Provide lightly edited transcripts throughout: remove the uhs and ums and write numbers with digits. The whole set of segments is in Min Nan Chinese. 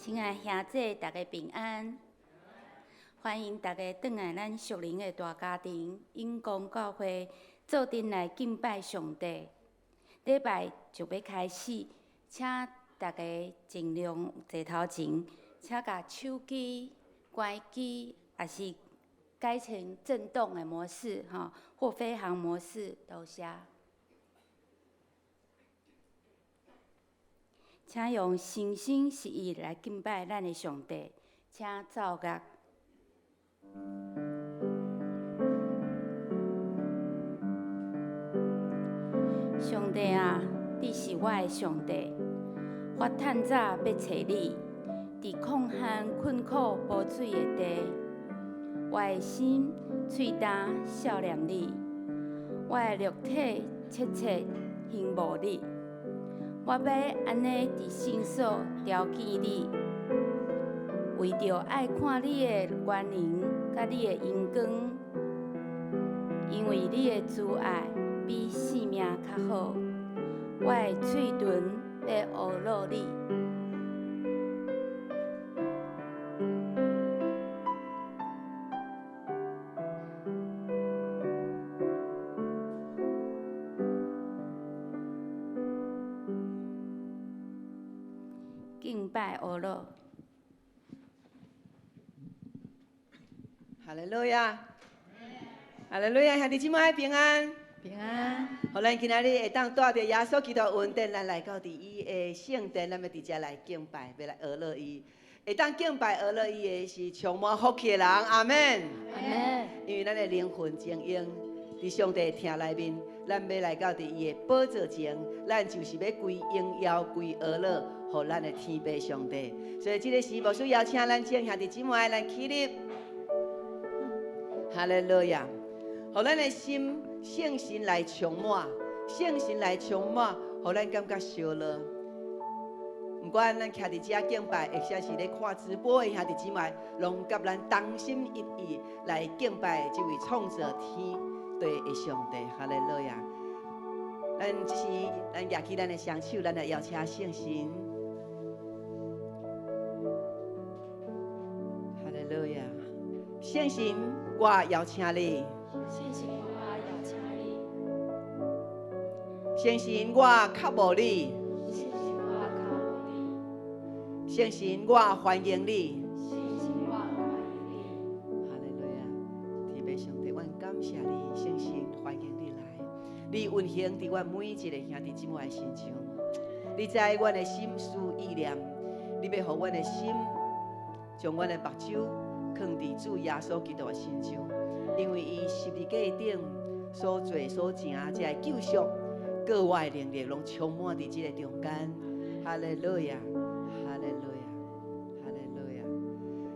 親愛兄姊，大家平安，歡迎大家轉來咱屬靈的大家庭永光教會，做陣來敬拜上帝。禮拜就欲開始，請大家盡量坐頭前，請共手機關機，抑是改成震動的模式，吼，或飛行模式，多謝。請用誠心實意來敬拜咱的上帝，請奏樂。上帝啊，你是我的上帝，我趁早欲揣你，佇曠旱困苦無水的地，我的心喙焦數念你，我的肉體切切欣慕你。我欲按呢佇聖所朝見你，為著愛看你的原形佮你的榮光，因為你的慈愛比性命較好，我的喙唇欲呵咾你。敬拜呵咾。哈利路亞，哈利路亞，兄弟姊妹平安，平安。予咱今仔日會當帶著耶穌基督恩典，咱來到佇伊的聖殿，咱欲佇遮來敬拜，欲來呵咾伊。會當敬拜呵咾伊的是充滿福氣的人，阿們。阿們。因為咱的靈魂精英佇上帝疼內面，咱欲來到佇伊的寶座前，咱就是欲歸榮耀、歸呵咾，予咱的天父上帝。所以這个時，牧師邀請咱眾兄弟姊妹，咱起立。哈利路亞！予咱的心聖神來充滿，聖神來充滿，予咱感覺燒熱。毋管咱徛佇遮敬拜，或者是咧看直播的兄弟姊妹，攏佮咱同心一意來敬拜這位創造天地的上帝。哈利路亞！咱這時，咱舉起咱的雙手，咱來邀請聖神。哈利路亞！聖神，我邀請你。聖神，我邀請你。聖神，我渴慕你。聖神，我渴慕你。聖神，我歡迎你。聖神，我歡迎你。哈利路亞！天父上帝，阮感謝你，聖神歡迎你來，你運行佇阮每一个兄弟姊妹的身上。你知阮的心思意念，你欲予阮的心，將阮的目睭囥佇主耶穌基督的身上，因為伊十字架頂所做所成這个救贖，閣我的能力攏充滿佇這个中間。哈利路亞，哈利路亞，哈利路亞。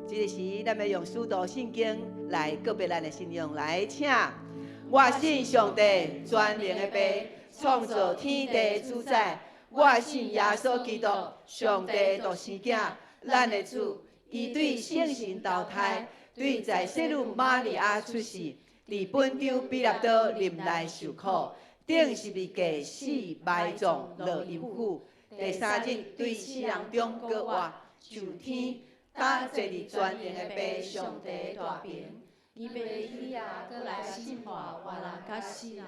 這个時，咱欲用使徒信經來告別咱的信仰，來請。我信上帝全能的父，創造天地主宰。我信耶穌基督，上帝獨生囝，咱的主。伊對聖神投胎，對在聖女瑪利亞出世，佇本丟彼拉多臨來受苦，釘十字架死埋葬落陰府，第三日對死人中閣活，上天，搭坐佇全能的父上帝大爿。伊欲去啊，閣來審判活人佮死人。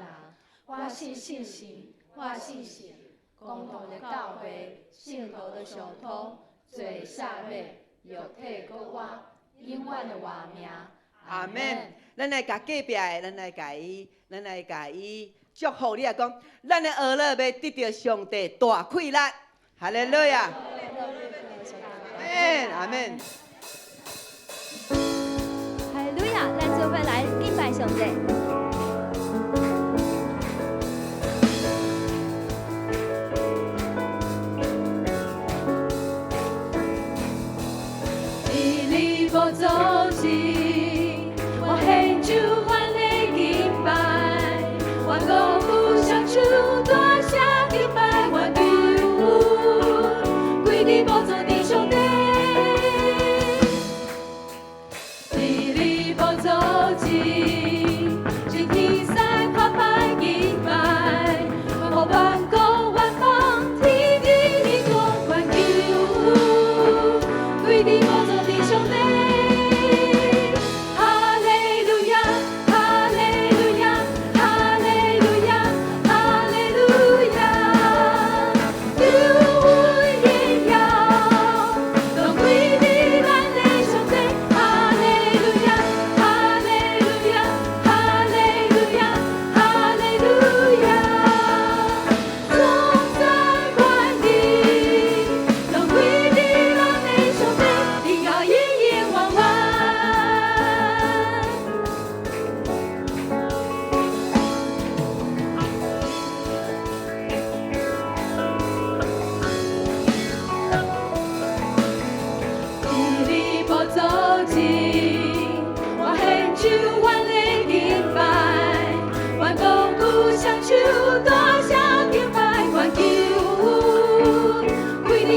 我信聖神，我信聖公同的教會，聖徒的相通，罪赦免。肉體閣活，永遠的活命。阿們。咱來共隔壁的，咱來共伊祝福你啊！講，咱的呵咾欲得著上帝大氣力。哈利路亞。阿們，阿們。哈利路亞，咱做伙來敬拜上帝。寶座前，我獻上阮的敬拜，我高呼雙手大聲敬拜，我求跪佇寶座頂上帝，佇你寶座前，眾天使拍拍敬拜，予萬國萬邦天地的光環球，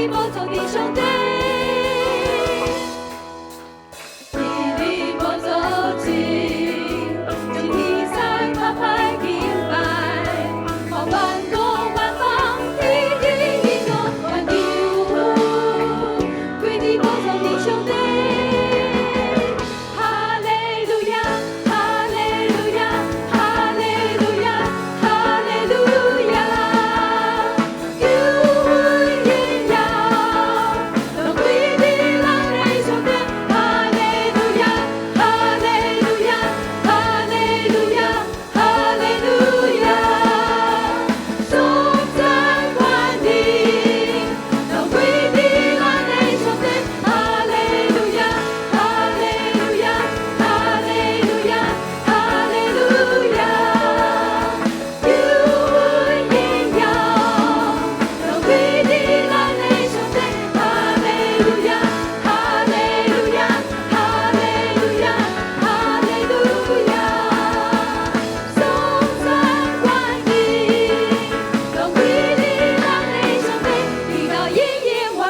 伫寶座的上帝，伫你寶座前，眾天使拍拍敬拜，予萬國萬邦天地榮耀挽救，歸佇寶座的上帝。哈利路亞，哈利路亞，哈利路亞，哈利路亞，救恩榮耀，攏歸佇咱的上帝。哈利路亞，哈利路亞，哈利路亞，哈利路亞，頌讚權柄，攏歸佇咱的上帝。哈利路亞，哈利路亞，哈利路亞，哈利路亞，救恩榮耀，攏歸佇咱的上帝。哈利路亞，哈利路亞，哈利路亞，哈利路亞，頌讚權柄，攏歸佇咱的上帝，直到永永遠遠。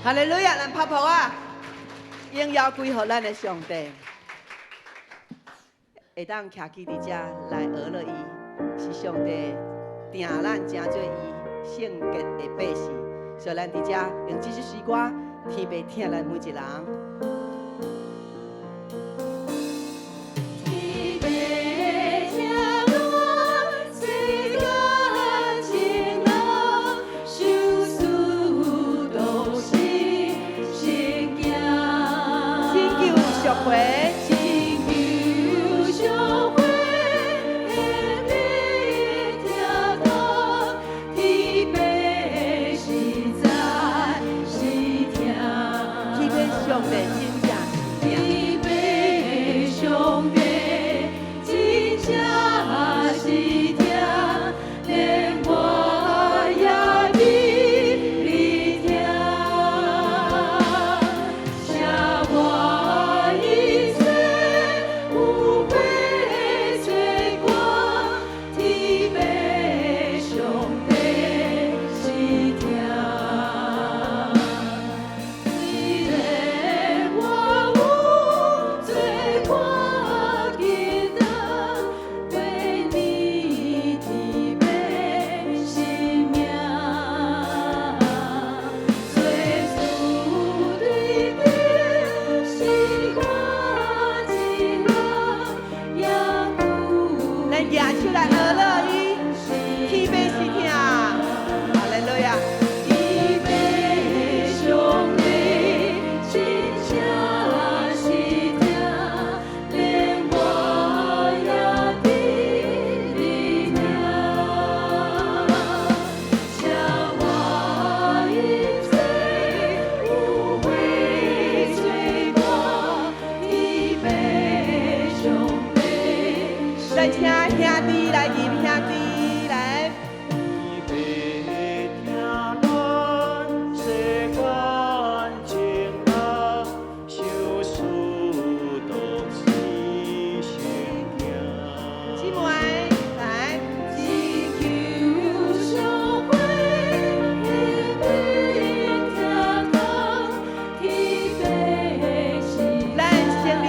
哈利路亞，咱拍噗仔，榮耀歸予咱的上帝。會當徛起佇遮來學樂伊，是上帝定咱成做伊聖潔的百姓。所以咱佇遮用這首詩歌，天父疼咱每一人。天父疼咱世間情人，受事都是聖行。拯救贖回，拯救贖回的命疼痛，天父實在是疼。天父上帝真正是疼。天父上帝真正是疼，連我也比你疼。捨我一切污穢罪過，天父上帝是疼。雖然我有罪過擔當，對你天父生命，罪事對頂是我一人，也有咱舉手來學樂伊，天父是疼。哈利路亞。天父上帝真正是疼，連我也比你疼。捨我一切污穢罪過，天父上帝是咱請兄弟來吟，兄弟來。天父疼咱世間情人，受事都是心疼。姊妹來。拯救贖回的命疼痛，天父是咱承認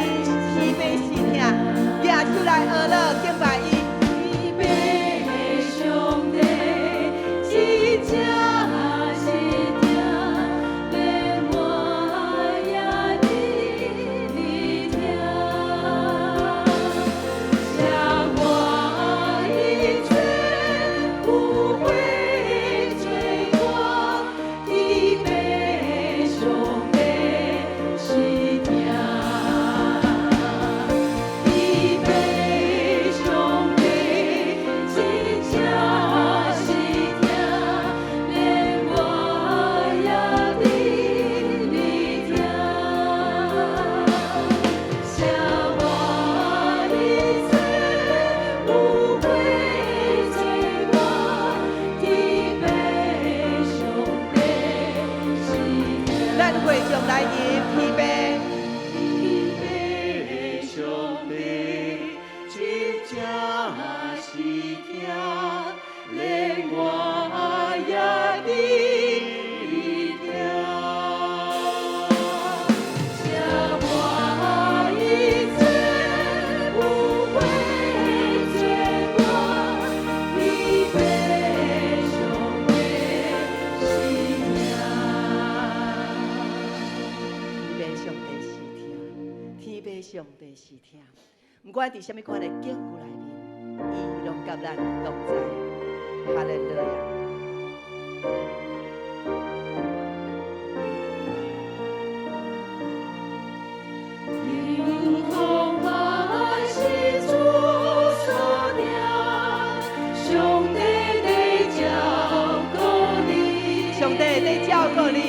天父是疼，舉手來學樂敬拜伊。天父上帝真正是疼，連我也比你疼。捨我一切污穢罪過，天父上帝是疼。天父上帝真正是疼，連我也比你疼。捨我一切污穢罪過，天父上帝是疼。咱會眾來吟天父。天父上帝真正是疼，連上帝是疼，毋管佇啥物款的境遇內面，伊攏佮咱同在。哈利路亞。上帝在照顧你。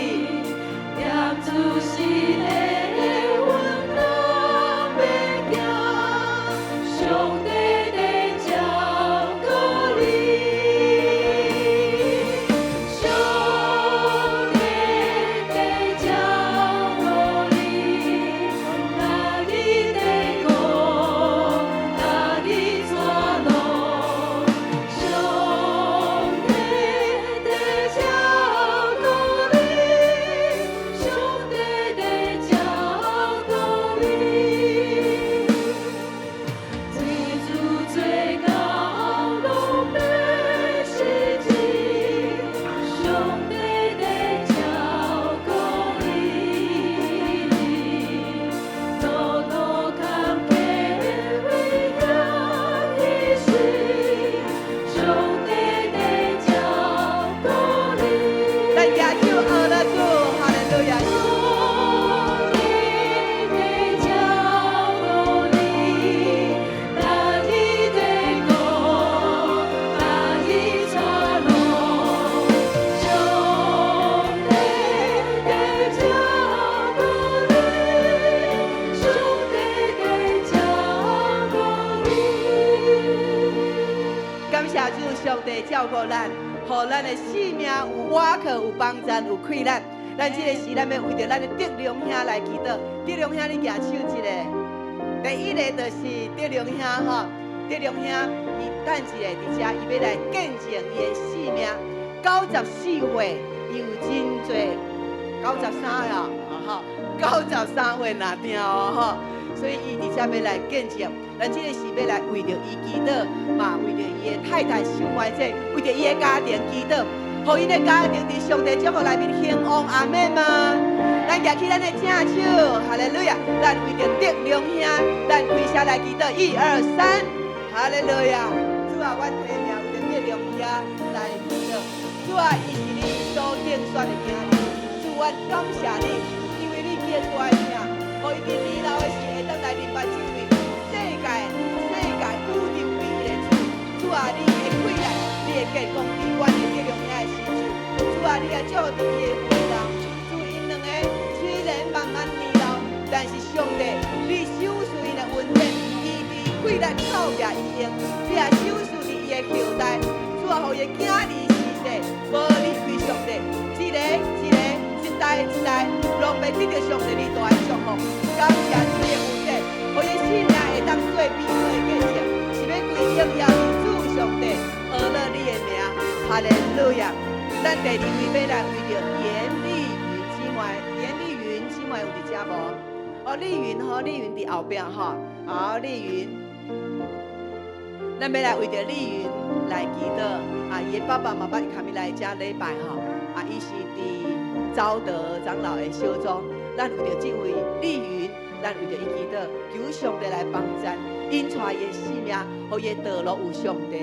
咱舉手學樂主，哈利路亞。感謝主，上帝照顧咱，予咱的性命有倚靠、有幫贊、有氣力。咱這个時，咱欲為著咱的德良兄來祈禱。德良兄，你舉手一下。第一个就是德良兄吼，德良兄伊等一下佇遮，伊欲來見證伊的性命。94歲，伊有真濟93啊，吼，93歲若定哦吼，所以伊佇遮欲來見證。咱這个時欲來為著伊祈禱，嘛為著伊的太太秀梅姐，為著伊的家庭祈禱，予𪜶的家庭佇上帝祝福內面興旺，阿們嗎？咱舉起咱的正手，哈利路亞！咱為著德良兄，咱開聲來祈禱，一二三，哈利路亞！主啊，阮提名為著德良兄來祈禱。主啊，伊是你所揀選的囝兒，主，阮感謝你，因為你堅大的疼，予伊佇年老的時會當來認捌這位世界宇宙唯一的主。主啊，你的氣力，你的健康，佇阮的德良兄的身上。主啊，你也照佇伊的懷內。主，𪜶兩个雖然慢慢年老，但是上帝，你賞賜𪜶的恩典，醫治氣力靠掠伊用，你也賞賜佇伊的後代。主啊，予伊的囝兒嗣世，無離開上帝，一个一个，一代一代，攏欲得著上帝你大的祝福。感謝主的恩典，予伊性命會當做美好的見證，是欲歸榮耀主上帝，學樂你的名，哈利路亞。咱第二位欲來為著嚴麗雲姊妹，嚴麗雲姊妹有佇遮無？哦，麗雲吼，麗雲佇後壁吼，好，麗雲，咱欲來為著麗雲來祈禱。啊，伊的爸爸媽媽共伊來遮禮拜吼，啊，伊是佇昭德長老的小組。咱為著這位麗雲，咱為著伊祈禱，求上帝來幫贊，引帶伊的性命，予伊的道路有上帝的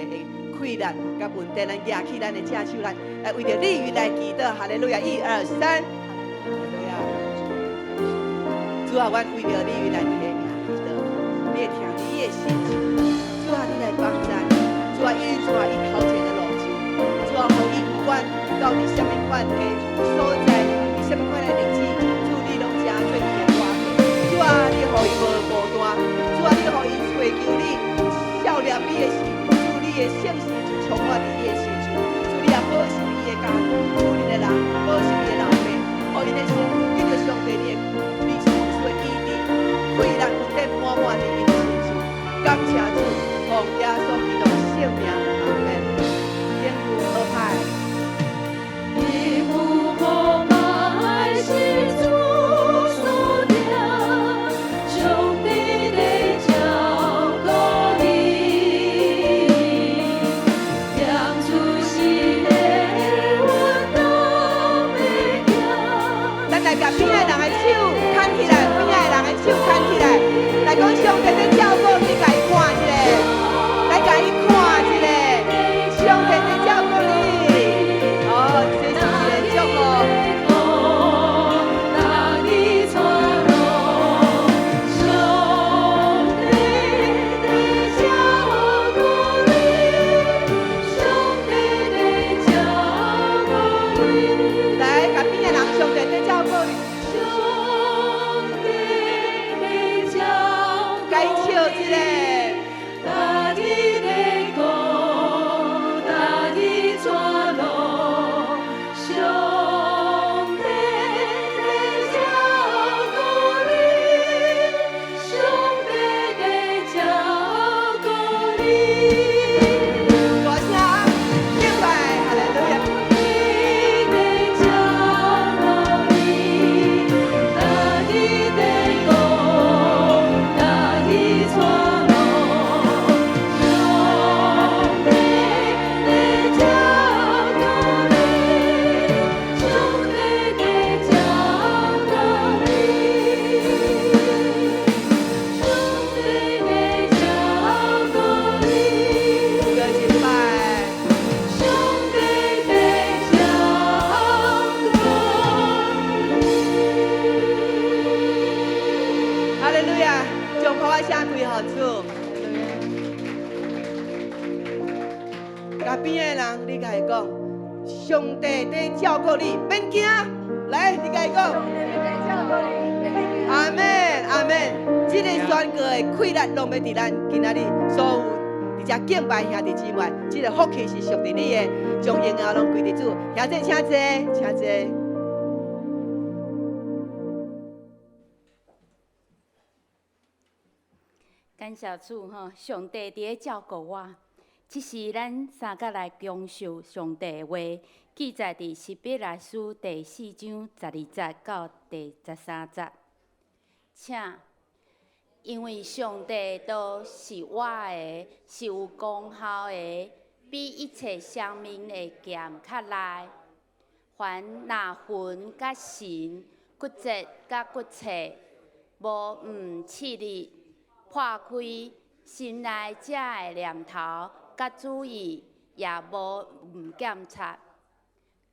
氣力佮恩典。咱舉起咱的正手來，來為著麗雲來祈禱，哈利路亞！一二三，哈利路亞！主啊，阮為著麗雲來提名祈禱，你會聽伊的心情。主啊，你來幫贊，主啊，伊帶伊頭前的路程，主啊，予伊不管到佇啥物款的所在，佇啥物款的日子，主你攏成做伊的倚靠。主啊，你予伊無孤單，主啊，你予伊揣求你，數念你的時，主你的聖神就充滿佇伊的身上。主你也保守伊的家庭，主恁的人保守伊的老爸，予𪜶的身軀得著上帝你的你賞賜的醫治，氣力恩典滿滿佇𪜶的身上。感謝主，奉耶穌基督的聖名，阿們。天父好歹。你不可愛是主所定，上帝在照顧你，念主共伊講，上帝佇照顧你，免驚。來，你共伊講。阿們，阿們。這个宣告的氣力，攏欲佇咱今仔日所有佇遮敬拜兄弟姊妹，這个福氣是屬佇你的，將榮耀攏歸佇主。兄弟請坐，請坐。感謝主吼，上帝佇咧照顧我。這時咱三角來享受上帝的話，記載佇希伯來書第四章十二節到第十三節。請，因為上帝都是活的，是有功效的，比一切生命的劍較利。凡若魂佮神、骨節佮骨刺，無毋刺入破開心內遮的念頭佮主意，也無毋檢查。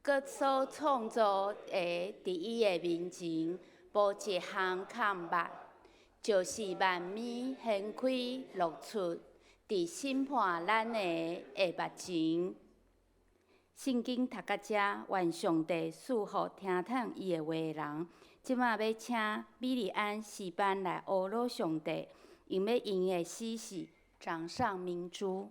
閣所創造的，佇伊的面前，無一項空白，就是萬物掀開露出，佇審判咱的的目前。聖經讀到遮，願上帝賜福聽迵伊的話的人。這馬欲請米利安詩班來呵咾上帝，𪜶欲吟的詩是《掌上明珠》。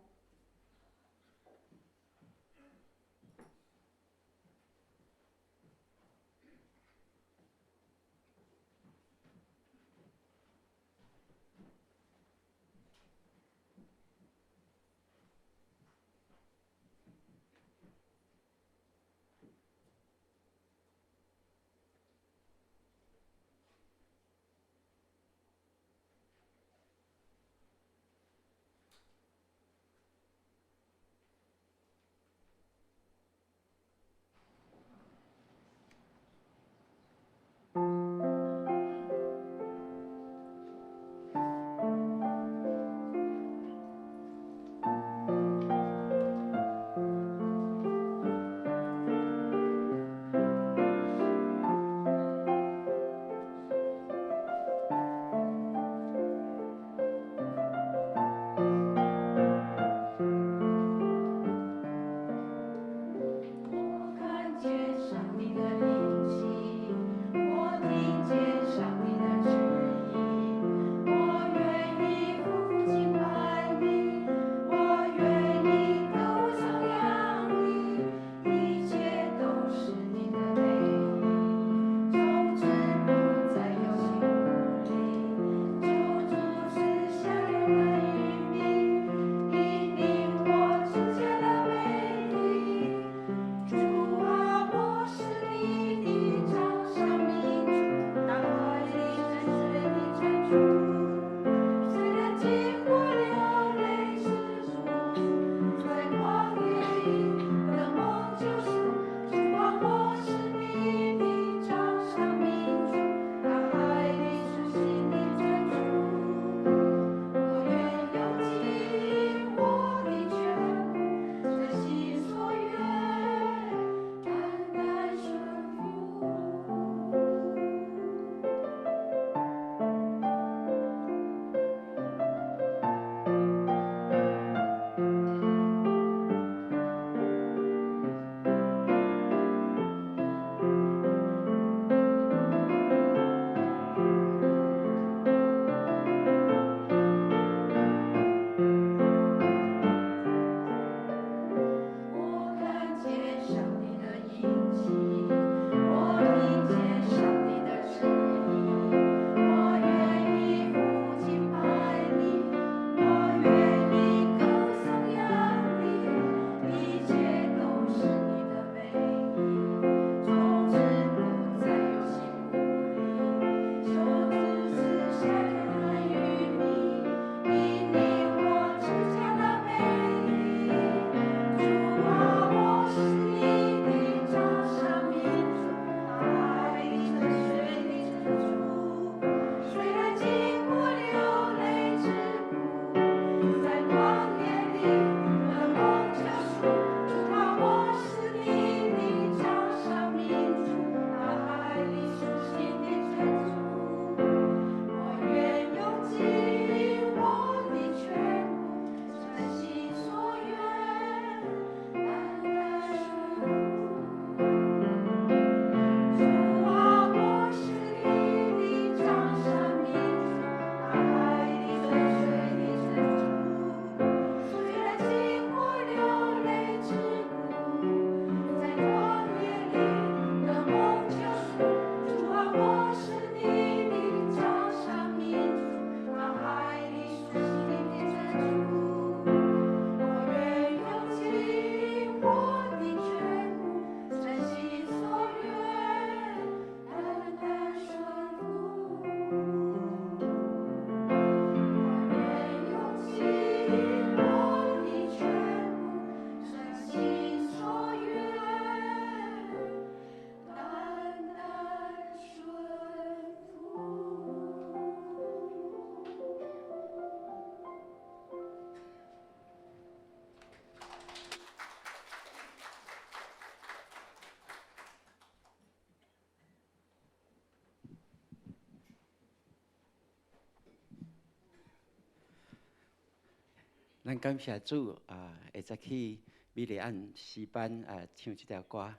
咱感謝主啊，會使去米利暗詩班啊唱這條歌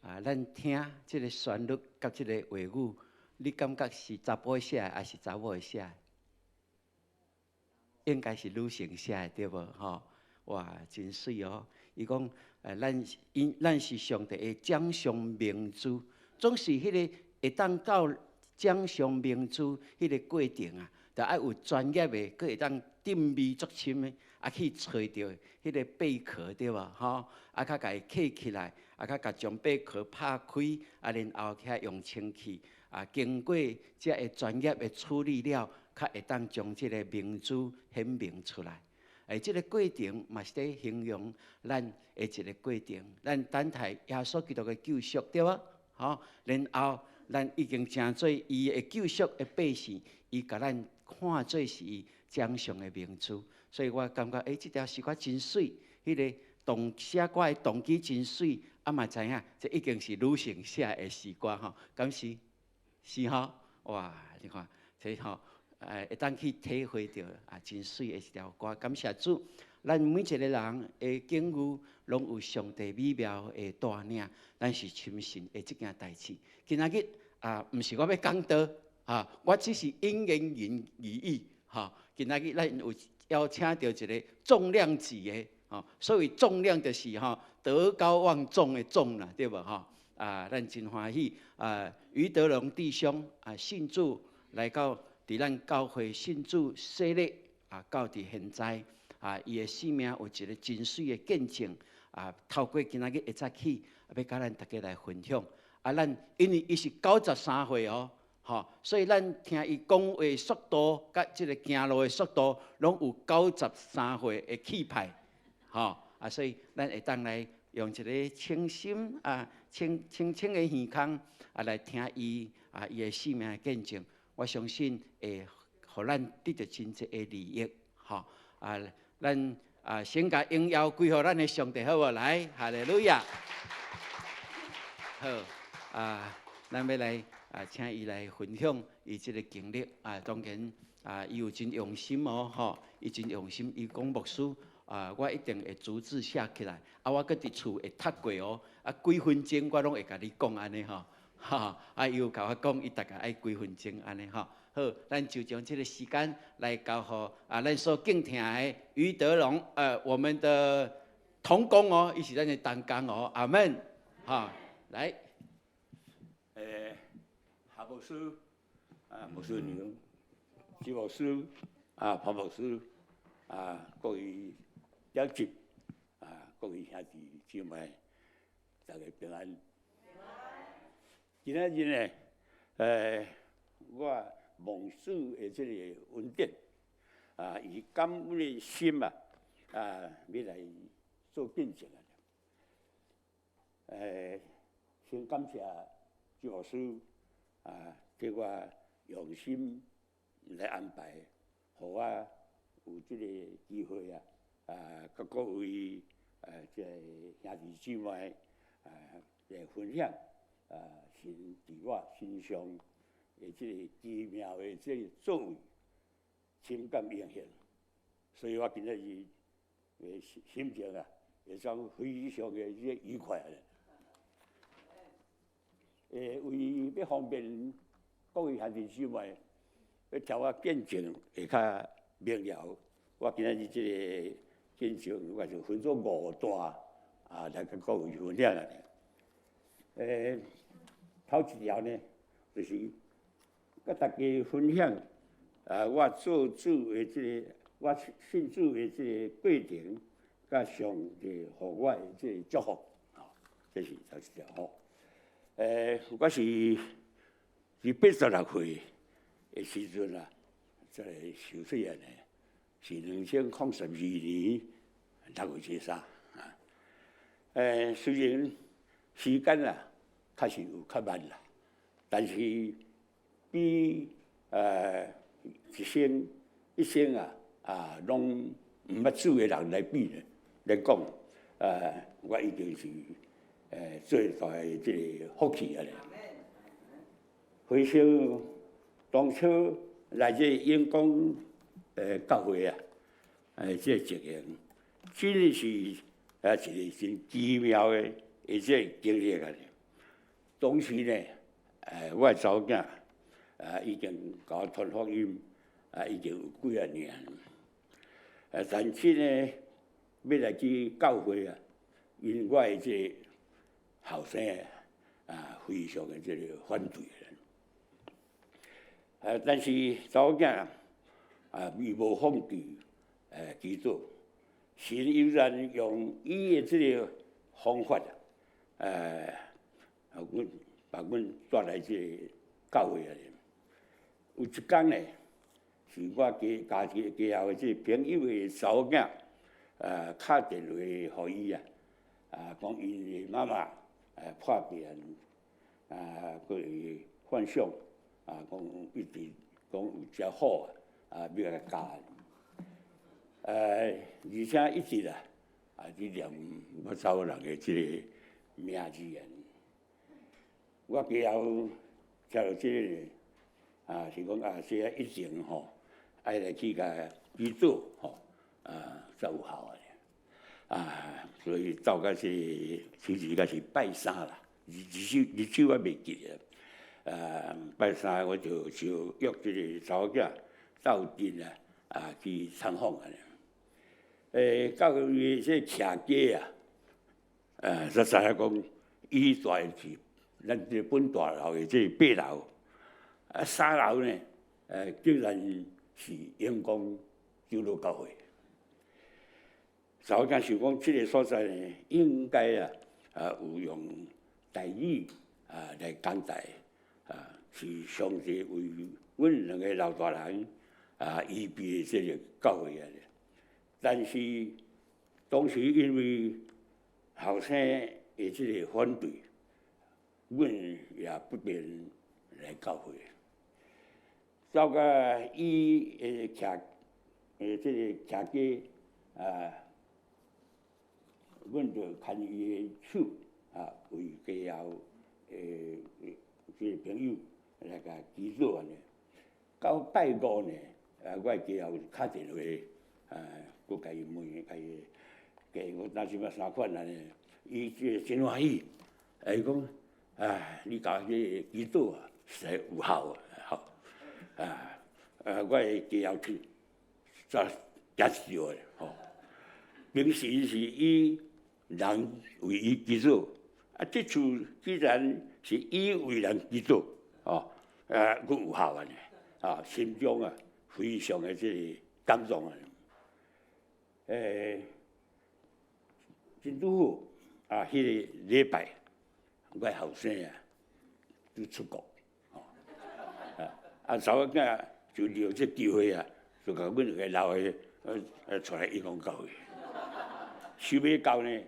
啊，咱聽這个旋律佮這个話語，你感覺是查埔寫的，抑是查某寫的？應該是女性寫的，對無？吼，哇，真媠哦！伊講，咱𪜶咱是上帝的掌上明珠，總是彼个會當到掌上明珠彼个過程啊，著愛有專業的，閣會當浸味足深的，啊去揣著彼个貝殼，對無？吼，啊較共伊揢起來，啊較共將貝殼拍開，啊然後遐用清氣，啊經過這个專業的處理了，較會當將這个明珠顯明出來。這个過程嘛是佇形容咱的一个過程，咱等待耶穌基督的救贖，對無？吼，然後咱已經成做伊的救贖的百姓，伊共咱看做是伊掌上的明珠，所以我感覺，這條詩歌真媠，彼个動寫歌的動機真媠，啊嘛知影，這已經是女性寫的詩歌吼，敢是？是吼？哇，你看，這吼。會當去體會著啊，真媠的一條歌。感謝主，咱每一個人的境遇，攏有上帝美妙的帶領，咱是深信的這件代誌。今仔日啊，毋是我欲講道啊，我只是因言人而異。吼，今仔日咱有邀請著一个重量級的，吼，所謂重量就是吼德高望重的重啦，對無吼？啊，咱真歡喜啊，余德龍弟兄啊，信主來到。佇咱教會信主洗禮啊，到佇現在啊，伊的生命有一个真媠的見證啊。透過今仔日一早起，欲共咱大家來分享啊。咱因為伊是93歲哦，吼，所以咱聽伊講話速度，佮這个行路的速度，攏有93歲的氣派，吼啊，所以咱會當來用一个清心啊、清清清的耳孔啊來聽伊啊，伊的生命的見證。我相信會予咱得著真濟的利益，吼啊！咱啊先共榮耀歸予咱的上帝，好無？來，哈利路亞！好啊，咱欲來啊，請伊來分享伊這个經歷啊。當然啊，伊有真用心哦，吼，伊真用心。伊講牧師啊，我一定會逐字寫起來，啊，我閣佇厝會讀過哦，啊，幾分鐘我攏會共你講按呢吼。哈，啊，伊有共我講，伊大概愛幾分鐘按呢吼。好，咱就將這个時間來交予啊，咱所敬聽的余德龍，我們的同工哦，伊是咱的同工哦，阿門。哈，來，夏牧師，啊，牧師娘，朱牧師，啊，潘牧師，啊，各位長執，啊，各位兄弟姊妹，大家平安。今仔日呢，我蒙主的這个恩典，啊，以感恩的心啊，啊，欲來做見證啊。先感謝朱牧師啊，替我用心來安排，予我有這个機會啊，啊，佮各位這个兄弟姊妹啊來分享啊，神佇我身上的這个奇妙的這个作為，深感榮幸，所以我今仔日的心情啊，會當非常的這个愉快。為欲方便各位兄弟姊妹，欲聽我見證會較明了，我今仔日這个見證，我就分做五段啊，來共各位分享啦。頭一條呢，就是佮大家分享啊，我做主的這个，我信主的這个過程，佮上帝予我的這个祝福，吼，這是頭一條吼。我是佇86歲的時陣啊，這個受洗的呢，是2012年6月23啊。雖然時間啊，確實有較慢啦，但是比一生一生啊啊攏毋捌主的人來比呢來講，我一定是最大的這个福氣啊！回想當初來這永光教會啊，這個情形，真是啊一個真奇妙的的這個經歷啊！當時呢，我的查某囝啊已經共我傳福音啊，已經有幾仔年。但是呢，欲來去教會啊，因我的這個後生啊，非常的這個反對。但是查某囝啊，伊無放棄祈禱，神依然用伊的這個方法啊，阮把阮帶來這個教會啊。有一工呢，是我家家己家後的這個朋友的查某囝，敲電話予伊啊，啊，講𪜶的媽媽破病，啊，閣會幻想，啊，講一直講有隻虎啊，欲共咬。而且一直啊，啊，佇念我查某人的這個名字啊。我家後聽著這個，啊，是講啊，這個一定吼，愛來去共祈禱吼，啊，才有效的。啊，所以到甲是其實應該是拜三啦，日子我袂記得。啊，拜三我就就約這個查某囝鬥陣啊，啊去參訪啊。到伊這個徛家啊，才知影講，伊住的是咱這個本大樓的這個八樓，啊三樓呢，竟然是永光長老教會。查某囝想講，這個所在呢，應該啊，啊有用台語啊來講台，啊是上帝為阮兩個老大人啊預備的這個教會啊。但是當時因為後生的這個反對，阮也不便來教會。到甲伊的徛，這個徛家啊，阮就牽伊的手啊，為家後的這個朋友來共祈禱按呢。到拜五呢，啊，我家後敲電話，啊，閣共伊問，共伊，我當時嘛啥款按呢，伊這個真歡喜，伊講，啊，你共這個祈禱啊，實在有效啊，吼，啊，啊，我的家後去，煞驚一跳的，吼。平時是伊人為伊祈禱，啊，這次既然是伊為人祈禱，吼，啊，閣有效按呢，啊，心中啊非常的這個感動啊。真拄好啊！彼個禮拜，我後生啊，就出國，吼，啊，啊，查某囝就利用這機會啊，就共阮兩個老的，帶來永光教會。想欲到呢，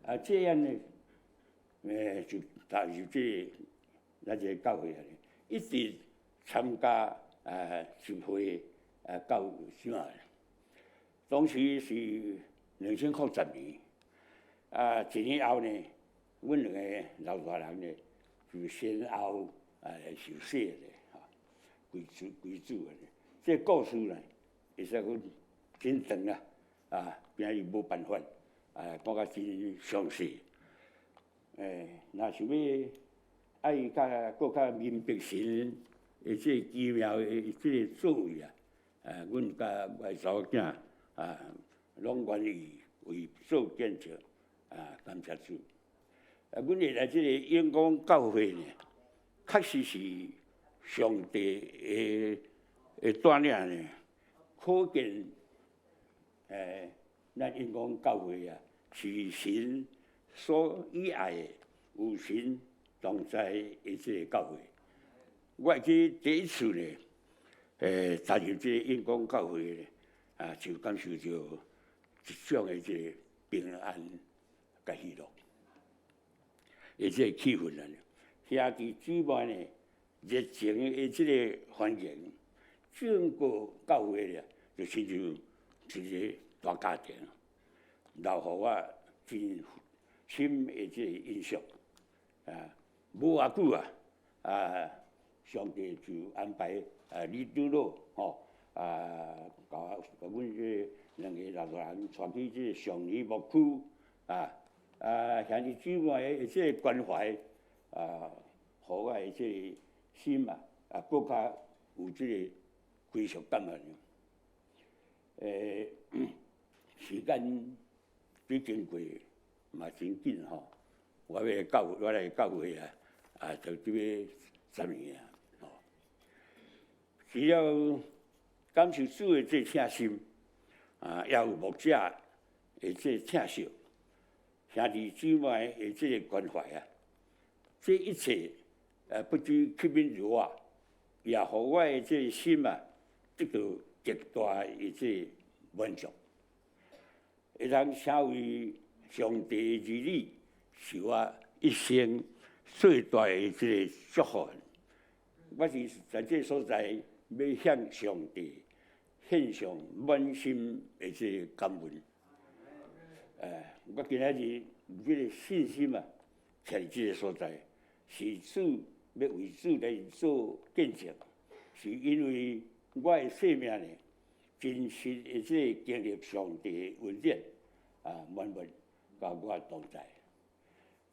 啊，這樣呢，就踏入這個咱這個教會啊，一直參加啊集會啊到現在。當時是2010年，啊，一年後呢，阮兩個老大人呢，就先後啊來受洗咧，哈，歸主歸主的。這個故事呢，會使講真長啊，啊，今日無辦法啊，講甲真詳細。若想欲愛較閣較明白神的這個奇妙的這個作為啊，啊，阮佮我的查某囝啊，攏願意為做見證，啊，感謝主。啊，阮會來這個永光教會呢，確實是上帝的帶領呢，可見，咱永光教會啊，是神所喜愛的，有神同在的這個教會。我會記第一次呢，踏入這個永光教會呢，啊，就感受著一種的這個平安佮喜樂，的這個氣氛啊。兄弟姊妹呢，熱情的這個歡迎，整個教會咧，就親像一個大家庭，留予我真深的這個印象。啊，無偌久啊，啊，上帝就安排啊李長老吼，啊，共我共阮這個兩個老大人帶去這個上尼牧區啊，啊兄弟姊妹的這個關懷啊，予我的這個心啊，啊，閣較有這個歸屬感啊。時間已經過嘛真緊吼，我來教會啊，啊，就這欲10年啊，吼。除了感受主的這疼心，啊，也有牧者的這疼惜，兄弟姊妹的這個關懷啊，這一切不止吸引著我，也予我的這個心啊，得到極大的這個滿足。會當成為上帝的兒女，是我一生最大的這個祝福。我是在這個所在，欲向上帝獻上滿心的這個感恩。我今仔日有這個信心啊，徛佇這個所在，是主欲為主來做見證，是因為我的生命呢，真實的這個經歷上帝的恩典啊，滿滿佮我同在。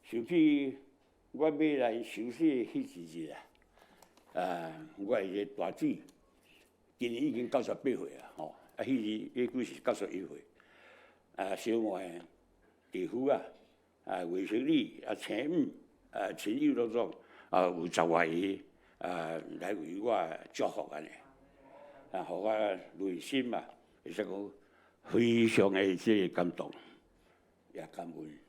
想起我欲來受洗彼一日啊，啊，我的這個大姊今年已經98歲啊，吼，啊，彼日彼久是91歲。啊，小妹、弟婦啊，啊，外甥女啊，親母啊，親友攏總啊，有十外个啊，來為我祝福按呢，啊，予我內心啊，會使講非常的這個感動，也感恩。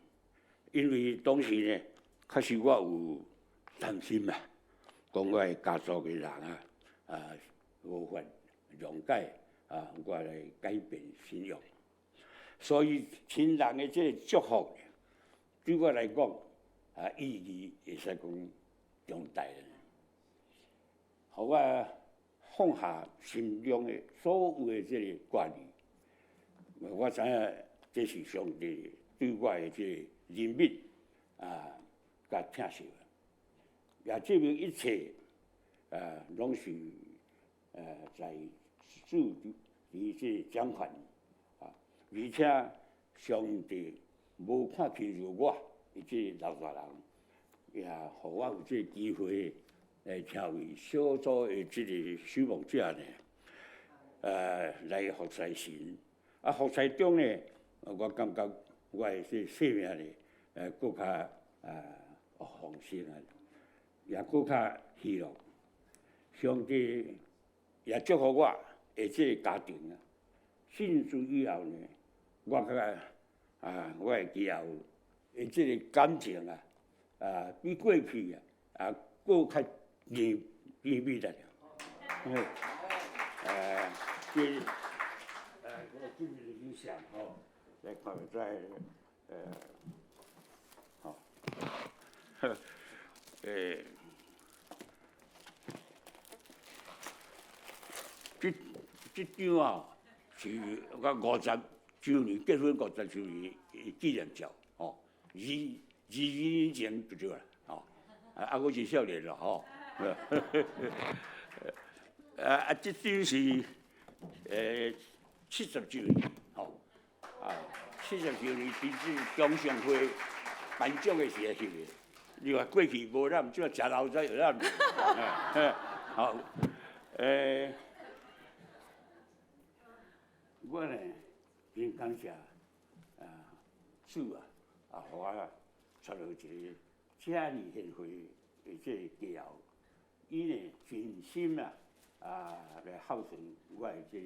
因為當時呢，確實我有擔心啊，講我的家族的人啊，啊，無法諒解啊，我來改變信仰。所以親人的這個祝福，對我來講啊，意義會使講重大。予我放下心中的所有的這個掛慮，我知影這是上帝對我的這個憐憫啊，佮疼惜，也證明一切啊，攏是在主佇這個掌權啊，而且上帝無看輕視我，伊這個老大人，也予我有這個機會來成為小組的這個守望者呢，來服侍神。啊，服侍中呢，我感覺我的這個生命呢，閣較啊豐盛啊，也閣較喜樂。上帝也祝福我的這個家庭啊。信主以後呢，我感覺啊，我會記後的這個感情啊，啊，比過去啊，啊，閣較甜甜蜜啦。這我今日影相吼，來看在，好，這這張啊，是我五十週年結婚50週年的紀念照，吼，22年前就對啦，吼，啊，我是少年咯，吼，啊啊，這張是70週年，吼，啊，70週年佇這中常會頒獎的時陣翕的，你看過去無咱，這食老才有咱，好，我呢真感謝啊主啊，啊，予我娶著一個遮爾賢惠的這個佳偶，伊呢盡心啊啊來孝順我的這個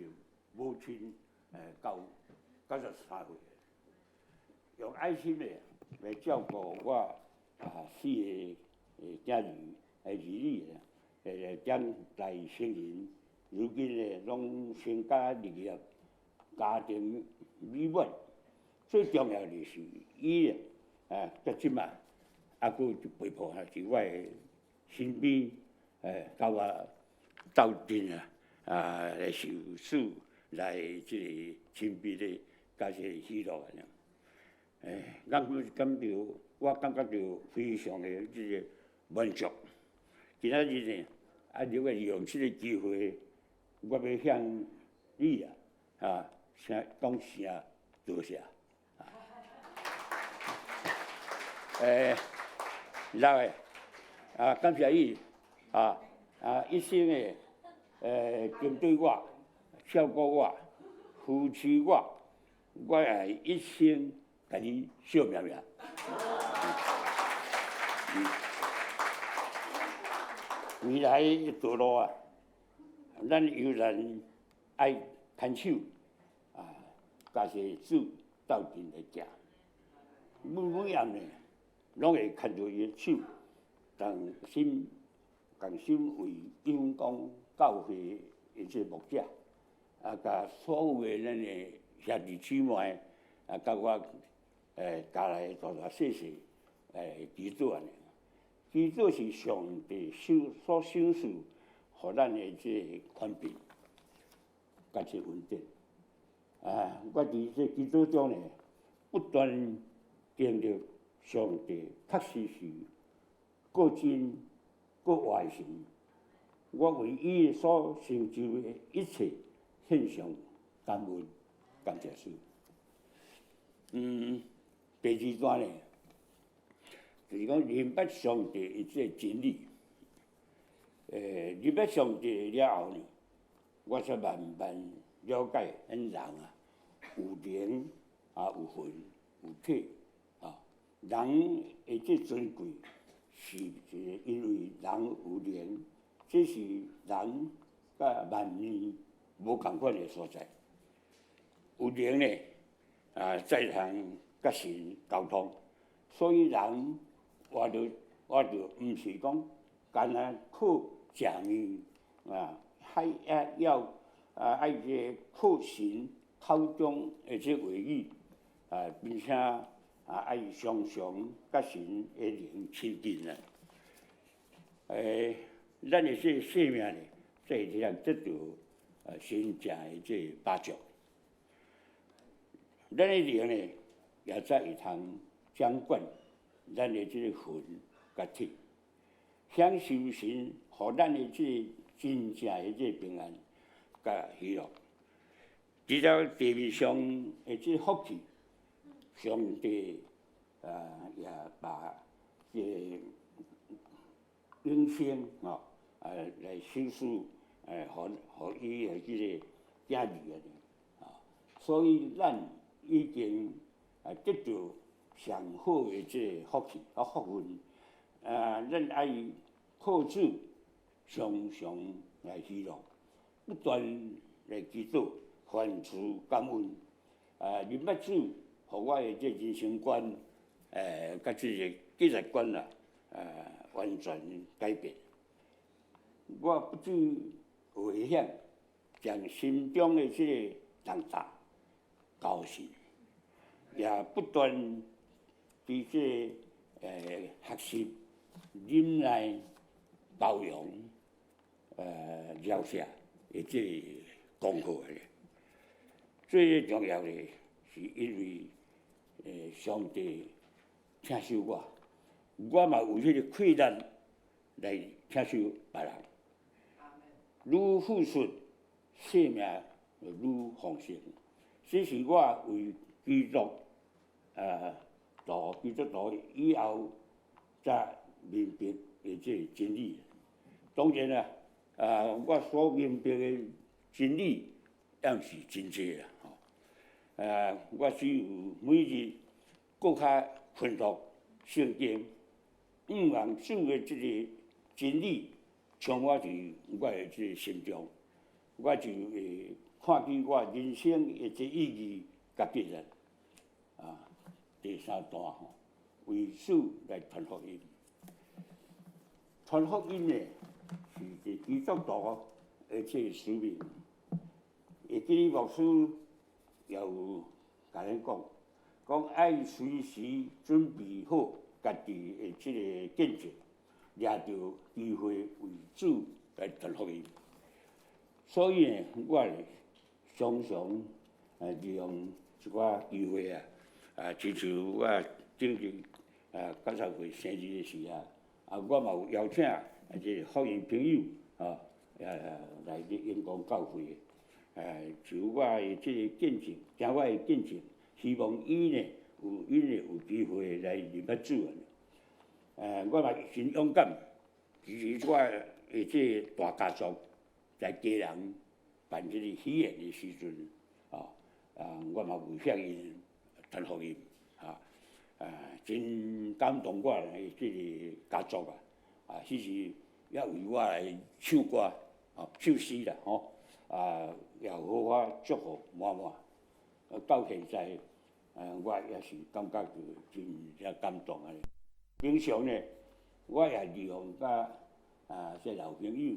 母親，到93歲，用愛心的來照顧我啊四個囝兒兒女啊，長大成人，如今呢攏成家立業，家庭美滿。最重要的是，伊啊，到這馬猶閣陪伴佇我的身邊，佮我鬥陣啊，啊來受主來這個親密的佮這個喜樂按呢。我感到我感覺著非常的這個滿足。今仔日呢，啊，如果利用這個機會，我欲向你啊，啊，請講聲多謝。老的，啊，感謝伊，啊啊，一生的針對我，照顧我，扶持我，我會一生共你惜命命。未來的道路啊，咱猶然愛牽手啊，共主鬥陣來行。每每暗呢，攏會牽著伊的手，同心同心為永光教會的這牧者，啊，共所有的咱的兄弟姊妹，啊，佮我家內大大細細祈禱按呢。祈禱是上帝所賞賜，予咱的這個權柄，佮這恩典。啊，我佇這祈禱中呢，不斷經歷上帝確實是閣真閣活的神。我為伊所成就的一切獻上感恩，感謝主。第二段呢，就是講認捌上帝的這個真理。認捌上帝了後呢，我才慢慢了解，咱人啊，有靈啊，有魂，有體啊。人的這尊貴，是一個因為人有靈，這是人佮萬物無仝款的所在。有靈呢，啊，才通佮神溝通，所以人活著活著，毋是講干焦靠食物啊，還要啊愛這靠神口中的這話語啊，並且啊愛常常佮神的靈親近啊。咱的這個生命呢，才會當得著神正的這個保障。咱的靈呢，也才會通掌管咱的這個魂佮體，享受神予咱的這個真正的這個平安佮喜樂。除了地面上的這個福氣，上帝啊也把這個永生吼啊來賞賜，予伊的這個子兒啊，所以咱已經啊得著上好的這個福氣佮福分，啊，咱愛靠主常常來喜樂，不斷來祈禱，凡事感恩。啊，認捌主，予我的這人生觀，佮這個價值觀啦，完全改變。我不至危險，將心中的這個重擔交神，也不斷佇這個學習忍耐、包容、饒恕的這個功課的。最重要的是因為上帝疼惜我，我嘛有彼個氣力來疼惜別人。愈付出，生命就愈豐盛。這是我為基督徒基督徒以後才明白的這個真理。當然啦，啊，我所明白的真理也毋是真濟啦，吼。啊，我只有每日閣較熏讀聖經，向望主的這個真理充滿佇我的這個心中，我就會看見我人生的這意義佮價值。啊，第三段吼，為主來傳福音。傳福音呢，是一個基督徒的這個使命。會記得牧師也有共咱講，講愛隨時準備好家己的這個見證，掠著機會為主來傳福音。所以呢，我常常利用一寡機會啊，啊，親像我頂日啊90歲生日的時啊，啊，我嘛有邀請啊這個福音朋友啊，來佇永光教會，就我的這个見證，聽我的見證，希望伊呢有伊呢有機會來認捌主啊！我嘛真勇敢，其實我的這个大家族在基隆辦這个喜宴的時陣，啊，我嘛有向𪜶傳福音，啊，真感動我的這个家族啊！啊，彼時也為我來唱歌，啊，唱詩啦，吼，啊，也好好祝福滿滿。到現在，我也是感覺著真正感動啊！平常呢，我也利用佮這老朋友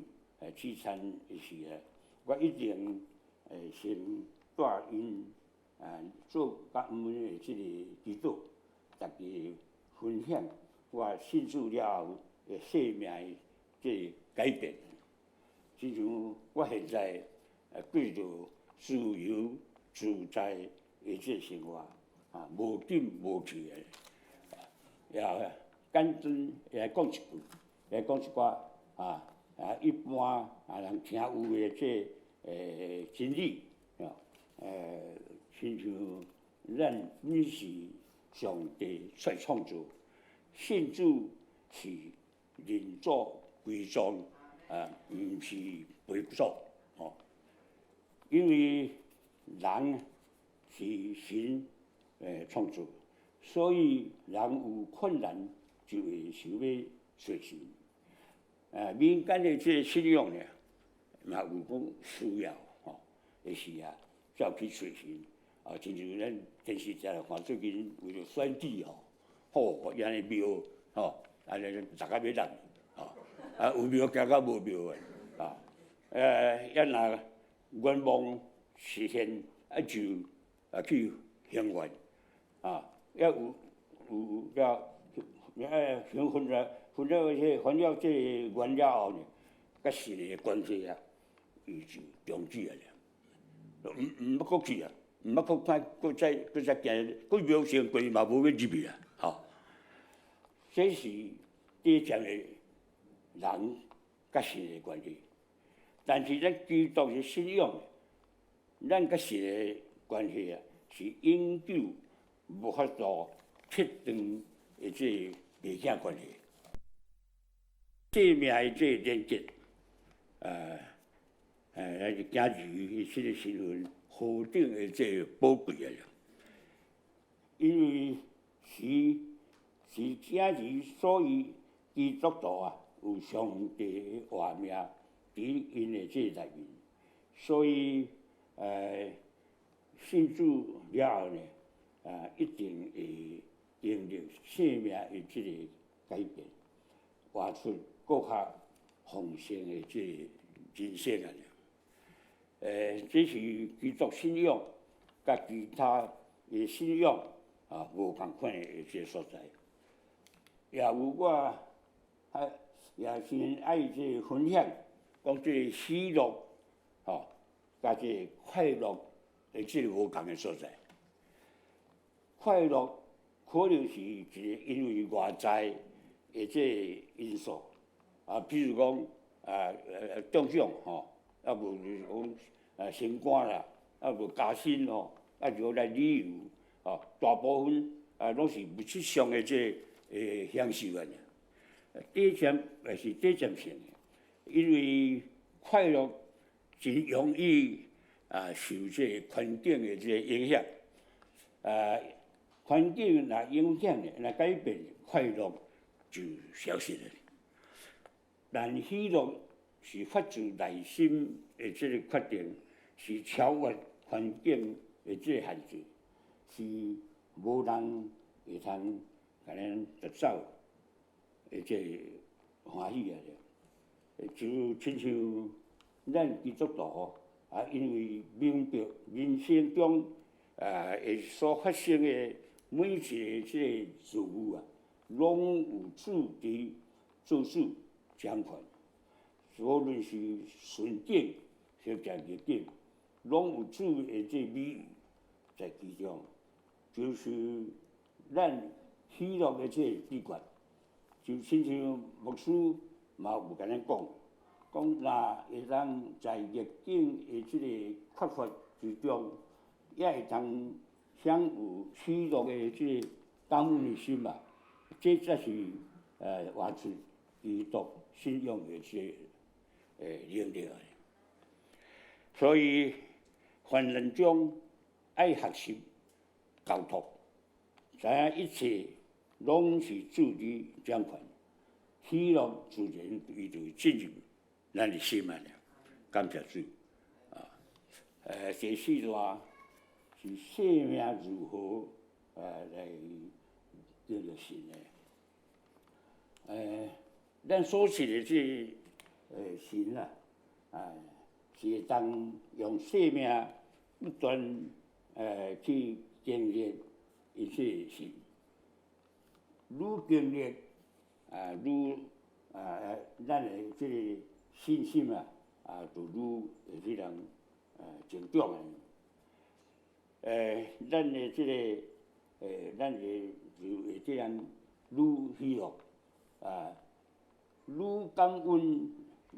聚餐的時啊，我一定會先帶𪜶做感恩的這个祈禱，逐家分享我信主了後的生命的這个改變。親像我現在過著自由自在的這个生活，啊，無緊無去的，也簡單來講一句，來講一寡一般人聽有的這真理，啊，親像咱本是上帝所創造，信主是認祖歸宗，啊，毋是背祖，吼。因為人是神創造，所以人有困難就會想欲揣神。民間的這个信仰呢，嘛有講需要吼的時啊，才有去揣神。啊，親像咱電視常來看最近為著選舉吼，吼，遐爾廟吼，按呢逐個欲爛，吼，啊有廟行甲無廟的，啊，抑若願望實現，啊就去還願，啊，抑有有了，還分了分了這個還了這个願了後呢，佮神的關係啊，伊就終止啊了，毋毋捌閣去啊，毋捌閣看，閣再閣再行，閣廟先過嘛無欲入去啊，吼。這是短暫的人佮神的關係，但是咱基督的信仰，咱佮神的關係啊，是永久無法度切斷的這个母子關係。生命的這个連結，咱是囝兒這个身份何等的這个寶貴啊！因為是囝兒，所以基督徒啊有上帝的活命佇𪜶的這個內面，所以信主了後呢，一定會經歷生命的這个改變，活出閣較豐盛的這个人生啊！這是基督信仰佮其他的信仰啊無仝款的這个所在。也有我啊，也真愛這個分享，講這个喜樂吼，佮這个快樂的這个無仝的所在。快樂可能是一个因為外在的這个因素，啊，比如講中獎吼，啊無就是講升官啦，啊無加薪吼，啊就來旅遊，吼，大部分啊攏是物質上的這个享受啊。短暫也是短暫性的，因為快樂真容易啊受這个環境的這个影響，啊，環境若影響的，若改變，快樂就消失了。但喜樂是發自內心的這个決定，是超越環境的這个限制，是無人會通共咱奪走的這个歡喜啊！就親像咱基督徒啊，因為明白人生中啊會所發生的每一個這个事物啊，攏有主佇做主掌權，無論是順境或者逆境，攏有主的這美意在其中，就是咱喜樂的這個秘訣。就親像牧師嘛有共咱講，講若會當在逆境的這個缺乏之中，也會當享有喜樂的這個感恩的心啊，這才是活出基督信仰的這個能力。所以患難中愛學習交託，知影一切攏是主佇掌權，喜樂自然伊就會進入咱的心啊！感謝主啊！第四段是生命如何來經歷神的。咱所信的這個神啊，是會當用生命不斷去經歷伊這個神，愈經歷啊，愈啊，咱的這個信心啊，就愈會去人成長的。咱的這個咱會就會這樣愈喜樂啊，愈感恩，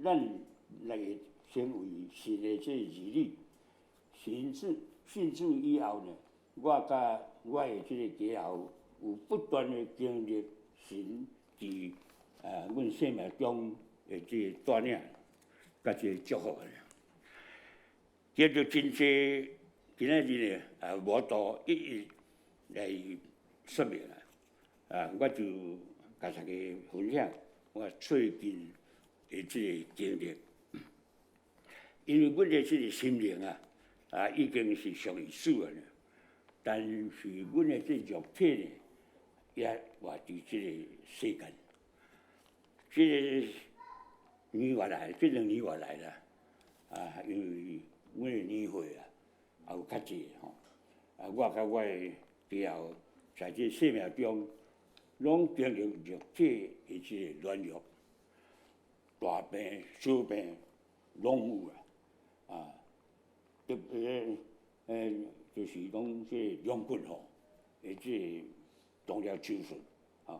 咱來成為神的這個兒女。信主信主以後呢，我佮我的這個家後有不斷的經歷神佇阮生命中的這個帶領，佮這個祝福的。接著真濟今仔日呢，無法度一一來說明啦。我就共大家分享我最近的這個經歷。因為阮的這個心靈啊，已經是屬於主的了，但是阮的這個肉體呢，也活佇這個世間。這個年外來，這2年外來啦，因為阮的年歲啊，也有較濟吼，我佮我的家後，在這生命中，攏經歷肉體的這個軟弱，大病、小病攏有啊，特別就是講這個龍骨吼，的這個動了手術，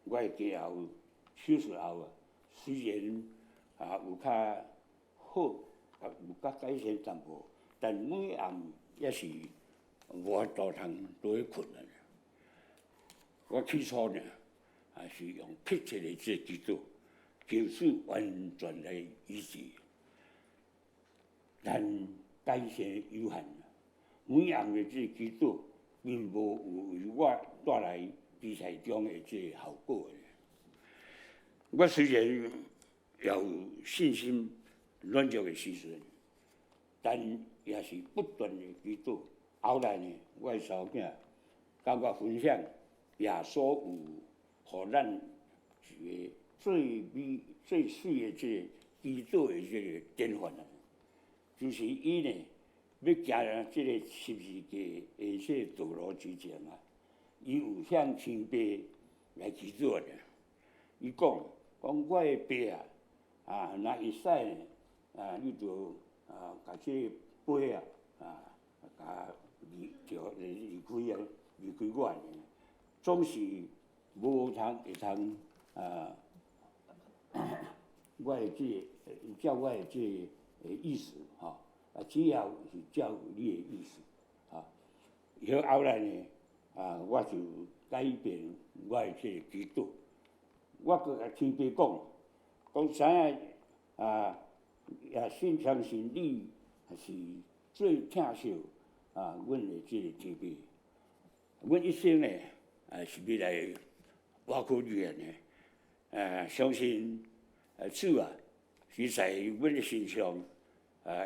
我的家後手術後啊，雖然有較好，有較改善淡薄，但每暗也是無法度通倒去睏啊。我起初呢，也是用迫切的這個祈禱，求主完全來醫治，但改善有限。每暗的這個祈禱，並無有為我帶來比賽中的這個效果。我雖然也有信心軟弱的時陣，但也是不斷的祈禱。後來呢，我的查某囝佮我分享耶穌有予咱一個最美、最媠的這個祈禱的這個典範啊，就是伊呢欲行這個十字架的這個道路之前啊，伊有向天父來祈禱的。伊講講我的爸啊，若會使呢，你就共這個杯啊，共離就離開啊，離開我爾，總是無通會通我的這個照我的這個意思吼，只要是照你的意思，後來呢，我就改變我的這個祈禱，我閣共天父講，講知影也信相信你是最疼惜阮的這個天父，阮一生呢，是欲來倚靠你的呢，相信主啊，是在阮的身上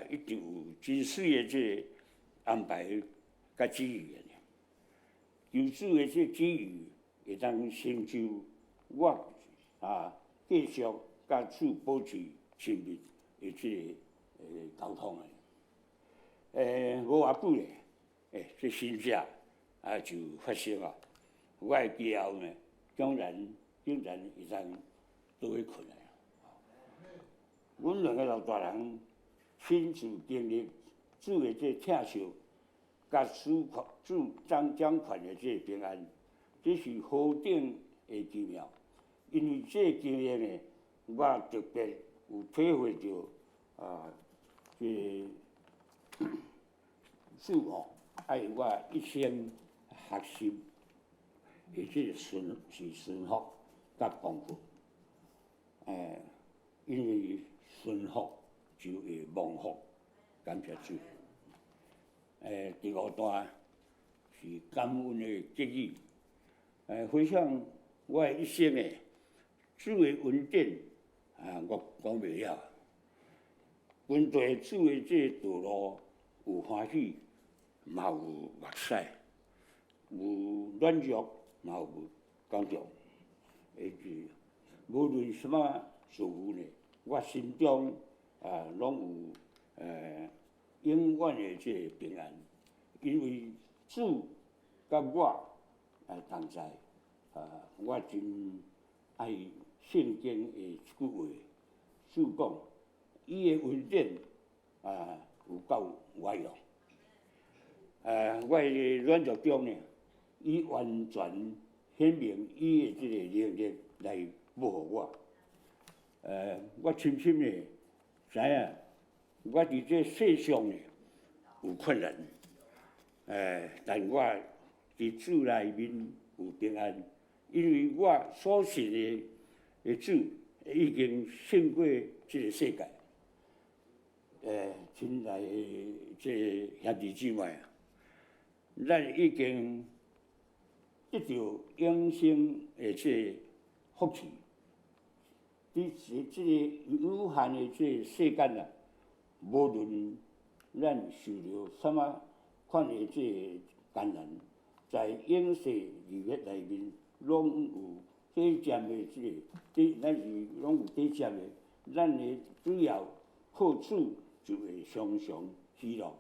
一定有真媠的這個安排佮旨意的。求主的這個旨意會當成就我繼續佮主保持親密的這個溝通的。無偌久咧，這神跡就發生啊！我的家後呢，竟然會當倒去睏啊！阮兩个老大人親自經歷主的這個疼惜，佮主掌掌權的這個平安，這是何等的奇妙！因為這個經驗呢，我特別有體會著啊，這個主吼愛我一生學習的這個順是順服佮功課，因為順服就會蒙福，感謝主。第五段是感恩的結語。回想我的一生的主的恩典啊，我講袂了。跟隨主的這個道路，有歡喜，嘛有目屎，有軟弱，嘛有剛強。會記，無論什麼事物呢，我心中啊，攏有永遠的這個平安，因為主佮我同在。啊，我真愛聖經的一句話，主講，伊的恩典啊有夠我用。我的軟弱中呢，伊完全顯明伊的這個能力來保護我。我深深的知影，我佇這世上呢有困難，但我佇主內面有平安，因為我所信的主已經勝過這個世界。親愛的這個兄弟姊妹啊，咱已經得著永生的這個福氣。佇這個有限的這個世間啊，無論咱受著啥物款的這個艱難，在永世日月內面，攏有短暫的這個，咱是攏有短暫的，咱的主要靠主就會常常喜樂，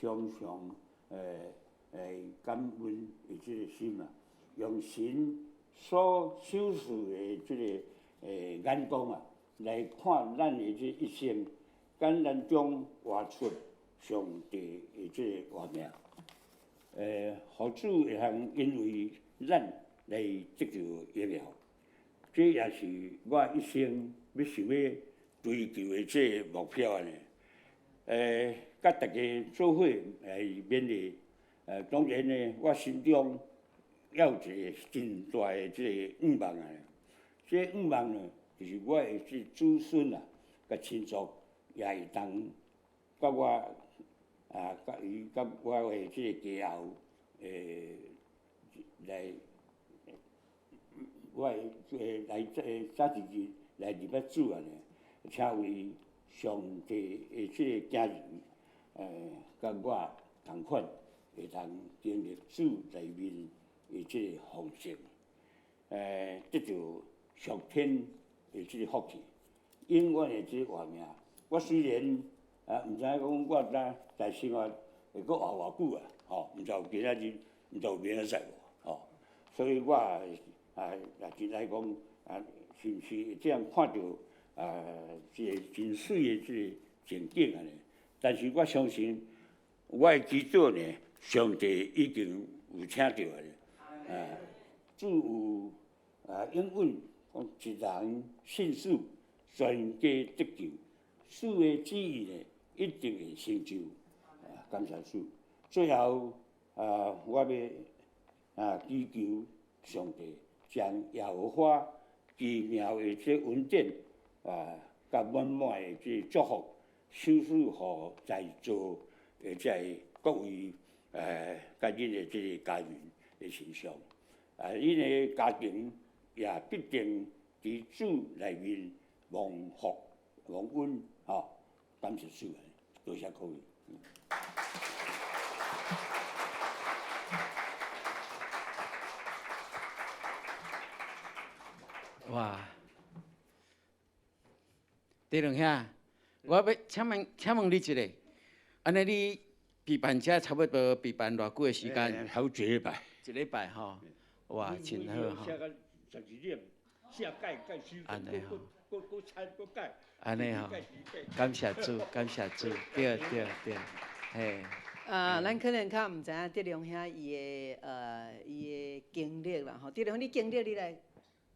常常感恩的這個心啊，用神所賞賜的這個眼光啊，來看咱的這一生，艱難中活出上帝的這個活命。予主會通因為咱來得著榮耀，這也是我一生欲想欲追求的這個目標按呢。佮大家做伙來勉勵，當然呢，我心中猶有一個真大的這個願望啊。這個願望呢，就是我的這子孫啊，佮親屬也會當佮我啊，佮伊佮我的這個家後，來，我的這個來這個早一日來認捌主按呢，成為上帝的這個囝兒，佮我仝款，會當經歷主內面的這個豐盛，得著屬天的這個福氣，永遠的這個活命。我雖然啊，毋知影講我若在生活會閣活偌久啊，吼，毋知有今仔日，毋知有明仔載無，吼。所以我啊也真愛講啊，是毋是會這樣看著啊，這個真媠的這個前景按呢？但是我相信我的祈禱呢，上帝已經有聽著啊。啊，主有啊應允講，一人信主，全家得救。主的旨意呢，一定會成就。啊，感謝主。最後啊，我欲啊祈求上帝將耶和華奇妙的這恩典啊，佮滿滿的這祝福，賞賜予在座的這各位佮恁的這個家人的身上。啊，恁的家庭也必定佇主內面蒙福蒙恩，吼，感謝主，多謝各位。哇！德龍兄，我欲請問，請問你一下，按呢你陪伴遮差不多陪伴偌久的時間？好一禮拜。一禮拜吼，哇，真好吼。按呢吼。按呢吼，感謝主，感謝主，對對對，嘿。啊，咱可能較毋知影德龍兄伊的經歷啦吼。德龍，你經歷你來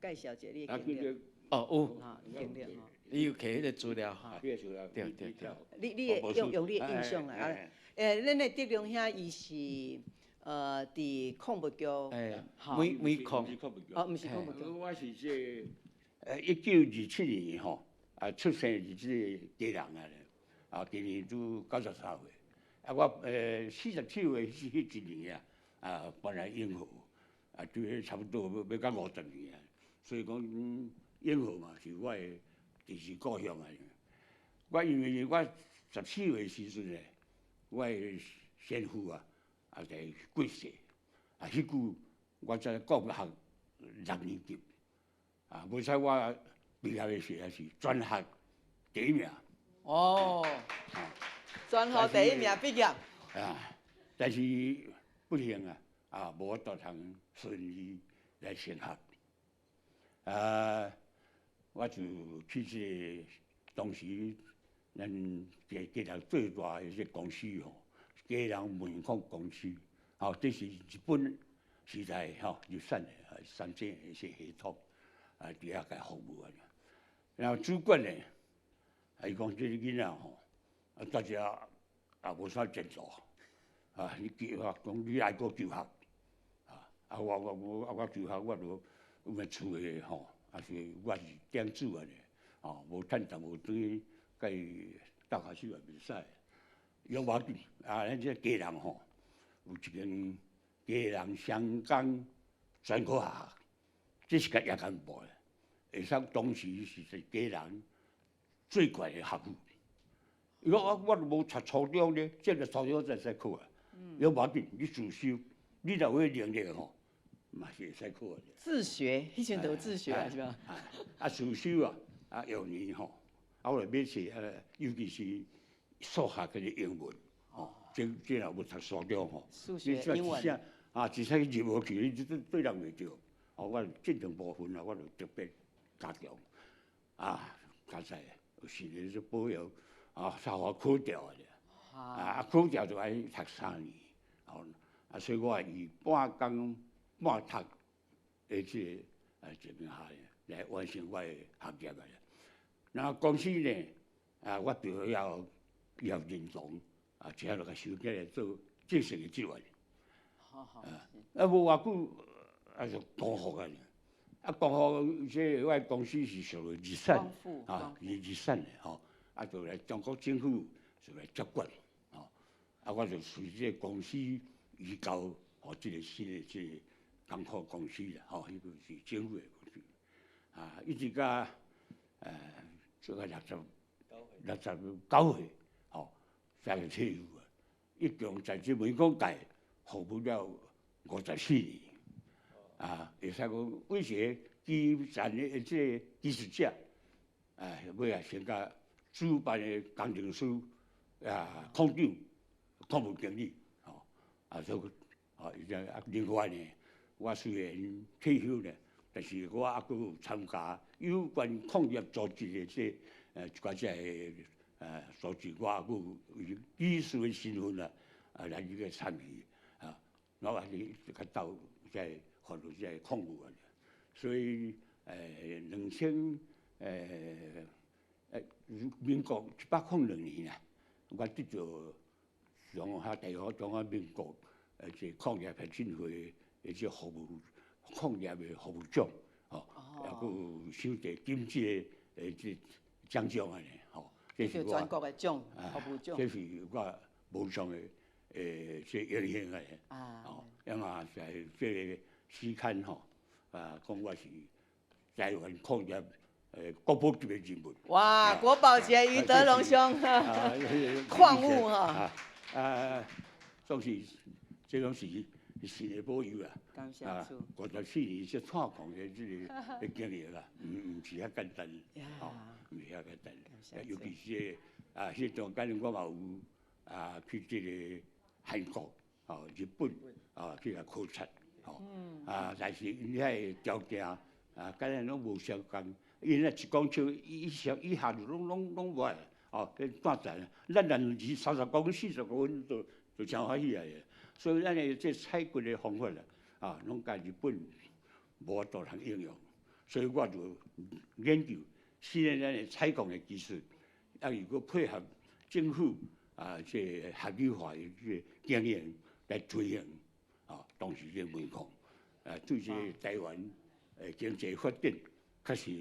介紹一下你的經歷。哦，有。吼，經歷吼。你有摕彼個資料？彼個資料。對對對。你會用你的印象啊？咱的德龍兄伊是佇礦物局。煤礦。哦，毋是礦物局。我是這1927年吼，出生佇這个基隆啊，今年拄93歲。我47歲彼一年啊，搬來永和，對，差不多欲到50年啊。所以講永和嘛是我的第二故鄉啊。我因為我14歲時陣咧，我的先父啊，就過世，彼久我才國學六年級，無彩我畢業的時也是全學第一名。哦，全校第一名畢業。但是不幸啊，無法度通順利來升學。我就去這個當時咱基隆最大的這個公司吼，基隆煤礦公司，吼，這是日本時代吼入產的三井的一些系統，佇遐共服務啊。然後主管呢，伊講這個囡仔吼，大家也無啥前途，你求學講你愛閣求學，我求學我就有個厝的吼，是我是長子啊咧，吼，無趁淡薄轉去共伊鬥跤手也袂使。伊講無要緊，咱這基隆吼，有一間基隆雙江專科學校，這是較夜間部的，會使當時是基隆最懸的學府。伊講我都無讀初中咧，這個初中才會使考啊。伊講無要緊，你自修，你若有彼能力吼，嘛是會使考的。自學，彼陣就有自學是吧？自修啊，用年吼，我來買冊啊，尤其是數學佮英文，吼，這若無讀初中吼，數學、英文。一聲入無去，你對人袂著。我這兩部分啊，我就特別加強。較早有時咧就保佑，才予我考著啊。考著就愛讀3年，所以我以半工半讀的這個情形下來完成我的學業啊。然後公司呢，我畢業了後也認同，這就共收起來做正式的職員。無偌久，就光復啊！光復這個我的公司是屬於日產，日產的吼，就來中國政府就來接管，吼，我就隨這個公司移交予這個新的這個港口公司啦，吼，彼個是政府的公司，一直到這個69歲，吼，才退休啊。一共在這煤礦界服務了54年，會使講為一個基層的這個技術者，尾仔升到主辦的工程師礦長、礦務經理，吼，所以，另外呢，我雖然退休了，但是我猶閣有參加有關礦業組織的這一寡這个組織，我猶閣有以技術的身份啊，來這個參與，我也是較鬥這個負責這個礦務啊，所以兩千民國102年啦，我得著中華大學中華民國這礦業協進會的這服務礦業的服務獎，吼，猶閣有收到金質的這獎章按呢，吼，這是我全國的獎，服務獎，這是我無上的這榮幸的，吼，啊嘛在這個時間吼，講我是台灣礦業國寶級的人物。哇，國寶級余德龍兄，礦物哈。總是這攏是神的保佑啊！感謝主。54年這探礦的這個經歷啦，毋是遐簡單，吼，毋是遐簡單。尤其是彼中間我嘛有去這個韓國、日本去共考察，吼，但是𪜶遐個條件敢若攏無相仝。𪜶若一公尺以上以下就攏無愛，哦，彼斷層，咱若二三十公分、40公分就誠歡喜啊！所以咱的這採掘的方法啊，攏共日本無法度通應用，所以我就研究试炼咱的采矿的技术，啊，如果配合政府啊，这个合理化的这个经营来推行，啊，当时这个煤矿啊，对这个台湾的经济发展确实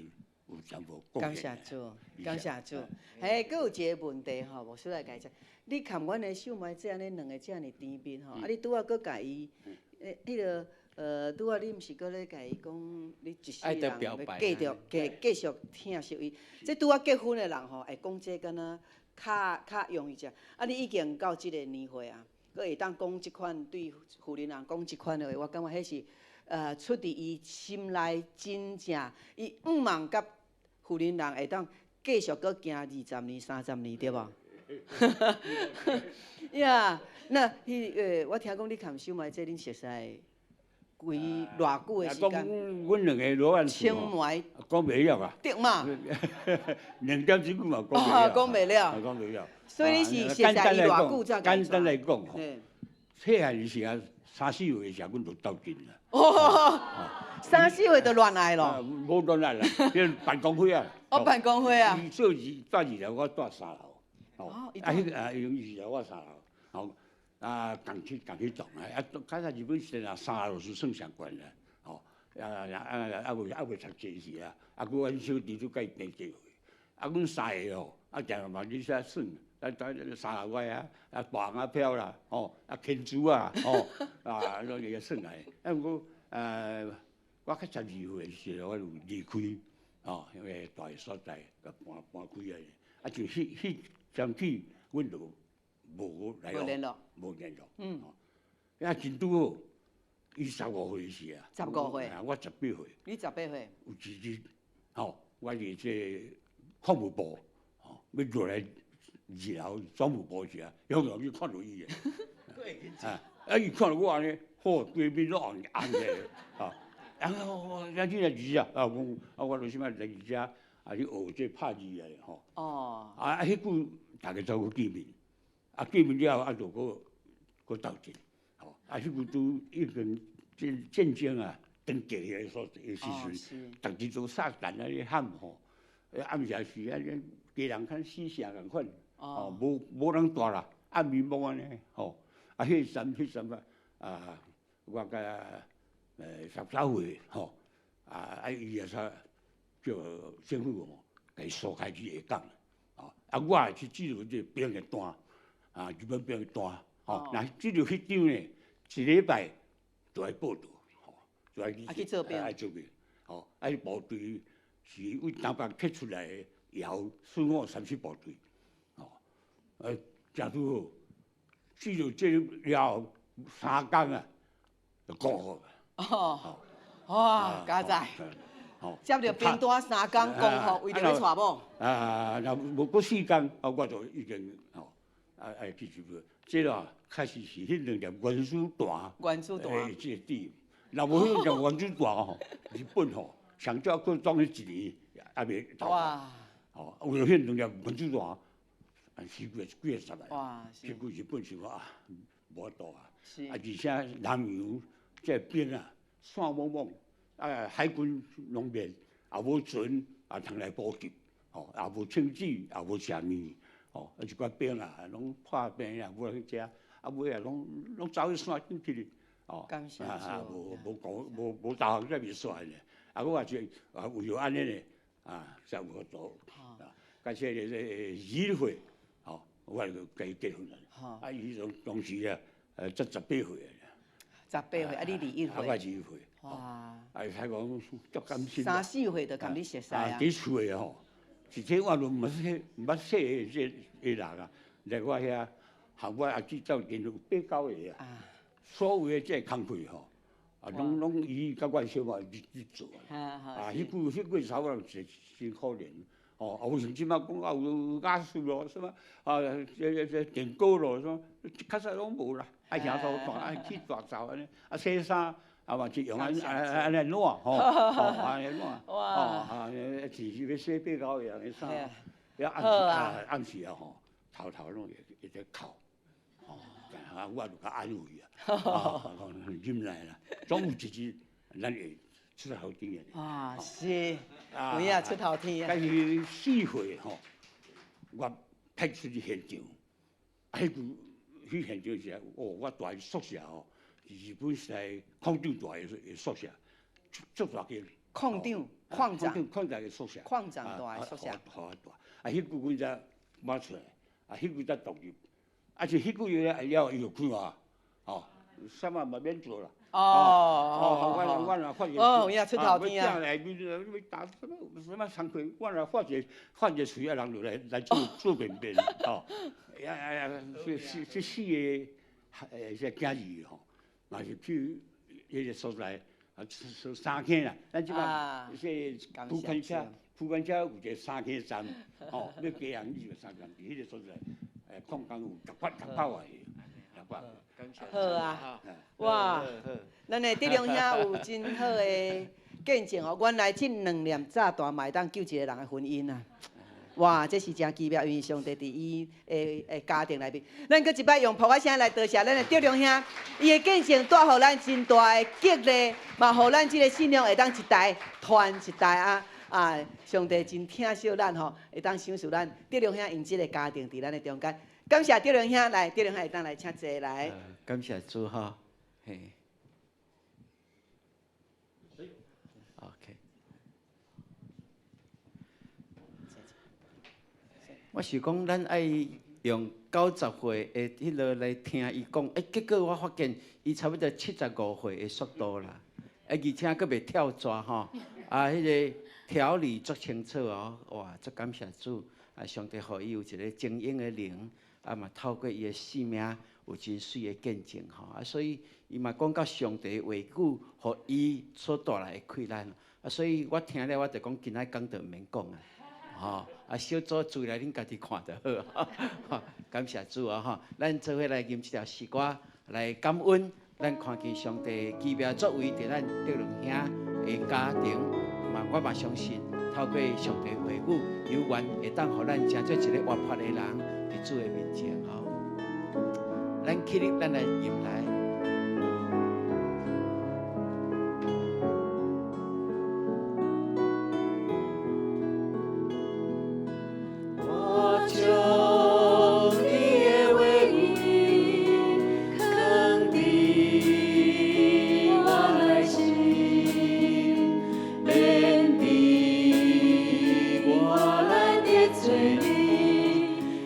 有淡薄贡感献。谢主，感谢主。嘿，阁有一个问题吼，牧师来解释。你含阮的秀梅姐按呢两个遮尔甜蜜吼，啊，你拄仔阁共伊，彼个拄仔你毋是阁咧共伊讲，你一世爱得人表白欲继续继继续疼惜伊。这拄仔结婚的人吼，会讲这敢若较较容易者。啊，你已经到这个年岁啊，阁会当讲这款对妇人人讲这款的话，我感觉彼是出伫伊心内真正，伊向望佮妇人人会当继续阁行20年、30年，对无？呀，那彼我听讲你含秀梅这恁熟似规偌久的时讲间？阮两个罗汉青梅讲袂了啊，竹马，两点一句嘛讲袂了。讲袂了。讲袂了。所以你是熟似伊偌久才简单来讲吼，细汉时啊，三四岁的时，阮就斗阵啦。哦，三四岁就恋爱咯？无恋爱啦，彼办公会啊。哦，办公会啊。伊做二住二楼，我住三楼。哦，啊，彼个啊，伊二楼我三楼，吼，啊，仝去仝去栋啊，啊，较早日本时阵啊，三楼是算上悬啦，吼，啊啊啊啊未啊未读册时啊，啊，阁阮小弟就佮伊订结会，啊，阮三个吼，啊，定定嘛伫遐耍，啊，啊，三楼外啊，啊，大红仔飘啦，吼，啊，牵珠啊，吼，啊，拢会耍来，啊，毋过，我较12岁时，我就离开，吼，彼个大个所在，共搬搬开啊，啊，就彼彼阵起，阮就无来往，无联络。嗯。啊，真拄好，伊十五岁时啊。十五岁。啊，我18岁。你18岁。有一日，吼，我伫这矿务部，吼，欲落来二楼总务部时啊，向阳去看著伊个。啊，啊，伊看著我按呢，好，规面拢红红起来，啊，然后我你来伫遮，啊，我讲，啊，我就是欲来伫遮，啊，去学这拍字的吼。哦。啊，彼久逐家都有见面，啊，见面了后啊，就阁阁斗阵，吼，啊，彼久拄已经战战争啊，当结的所的时阵，逐日都撒旦啊咧喊吼，暗时时啊，家人较死声仝款，哦，无无人蹛啦，暗暝暝按呢，吼，啊，彼阵彼阵啊，啊，我佮13岁，吼，啊啊，伊也煞叫政府吼，共伊疏开去下岗，哦，啊，我也去接著这个兵的单，啊，日本兵的单，吼，若接著彼张呢，一礼拜就爱报到，吼，就爱去做兵，爱做兵，吼，啊，部队是为台北撤出来的遥453部队，吼，诚拄好，接著这了后3工啊，就光复。哦，哇，佳哉！接著兵单3工光复，为著欲娶某。啊，若无阁4工，啊，我就已经吼，啊，爱去日本。这个确实是彼两粒原子弹。原子弹。欸，这个点，若无彼两粒原子弹吼，日本吼上少阁装彼一年犹未投降。哇！吼，为著彼两粒原子弹，啊，死几个几个十万。哇！这久日本想讲啊，无法度啊。是。啊，而且南洋这兵啊，散茫茫，啊，海军拢灭，也无船，也通来补给，吼，也无清水，也无食物，吼，啊，一寡兵啊，拢破病啊，无人去食，啊，尾啊，拢拢走去山顶去咧，吼，啊啊，无无讲，无无导航才袂煞咧，啊，我也是啊，为著按呢咧，啊，才有法度，啊，感谢这个21岁，吼，我就共伊结婚啦，啊，伊当当时啊，才18岁。18岁，啊，你21岁。啊，我21岁。哇！啊，伊讲足甘心。三四岁就共你熟似啊。伫厝的吼，一天我都毋捌说毋捌说的这个人啊，来我遐，含我阿姊斗阵有八九个啊。所有的这个工课吼，啊，拢拢伊佮我小妹去做啊。啊，彼久彼久查某人真真可怜，吼，啊，有像这摆讲啊有瓦斯咯，啥物啊，这这电锅咯，啥物，较早拢无啦。爱行粗大，爱去大灶按呢，啊洗衫，啊嘛是用按按按呢烂吼，吼按呢烂，吼啊，是欲洗八九个人的衫，了暗时啊暗时啊吼，偷偷拢会会咧哭，吼，啊我就较安慰啊，啊讲忍耐啦，总有一日咱会出頭天的。啊，是，有影出頭天啊。但是4歲吼，我派出去現場，啊，彼句去現場時，哦，我住的宿舍吼，是日本時代礦長住的宿舍，足大間。礦長，礦長，礦長的宿舍。礦長住的宿舍。予我住，啊，彼久阮才搬出來，啊，彼久才獨立，啊，是彼久了後，伊就開我，哦，啥物嘛免做啦。哦哦我若發一哦，有影出頭天啊！啊！來，欲打什麼什麼工課？我若發一個喙，啊，人就來做便便，吼！呀呀呀！這四個這囝兒吼，嘛是去彼個所在啊，三坑啦。咱這擺這蒲甘車，蒲甘車有一個三坑站，吼，欲加人去三坑，佇彼個所在，礦工有十八外個，十八。好啊，哇！咱的德龍兄有真好的見證哦，原來這兩粒炸彈嘛會當救一個人的婚姻啊！哇，這是真奇妙，因為上帝佇伊的家庭內面。咱閣一擺用噗仔聲來多謝咱的德龍兄，伊的見證帶予咱真大的激勵，嘛予咱這個信仰會當一代傳一代啊！啊，上帝真疼惜咱吼，會當賞賜咱德龍兄用這個家庭佇咱的中間。感謝德龍兄來，德龍兄會當來請坐來。感謝主吼，嘿。OK。我是講，咱愛用90歲的彼落來聽伊講，欸，結果我發現伊差不多75歲的速度啦，啊，而且閣袂跳逝吼，啊，彼個條理足清楚哦，哇，足感謝主，啊，上帝予伊有一個精英的靈，啊嘛透過伊的生命有真媠的見證吼，啊，所以伊嘛講到上帝的話語，予伊所帶來的困難，啊，所以我聽了我就講今仔講就毋免講啊。吼，啊，小組資料恁家己看就好。感謝主啊！吼，咱做伙來吟這條詩歌來感恩，咱看見上帝奇妙作為佇咱德龍兄的家庭，嘛我嘛相信透過上帝話語，有緣會當予咱成做一個活潑的人，佇主的面前吼。咱起立，咱來吟來。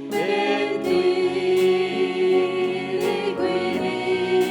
免得你歸你。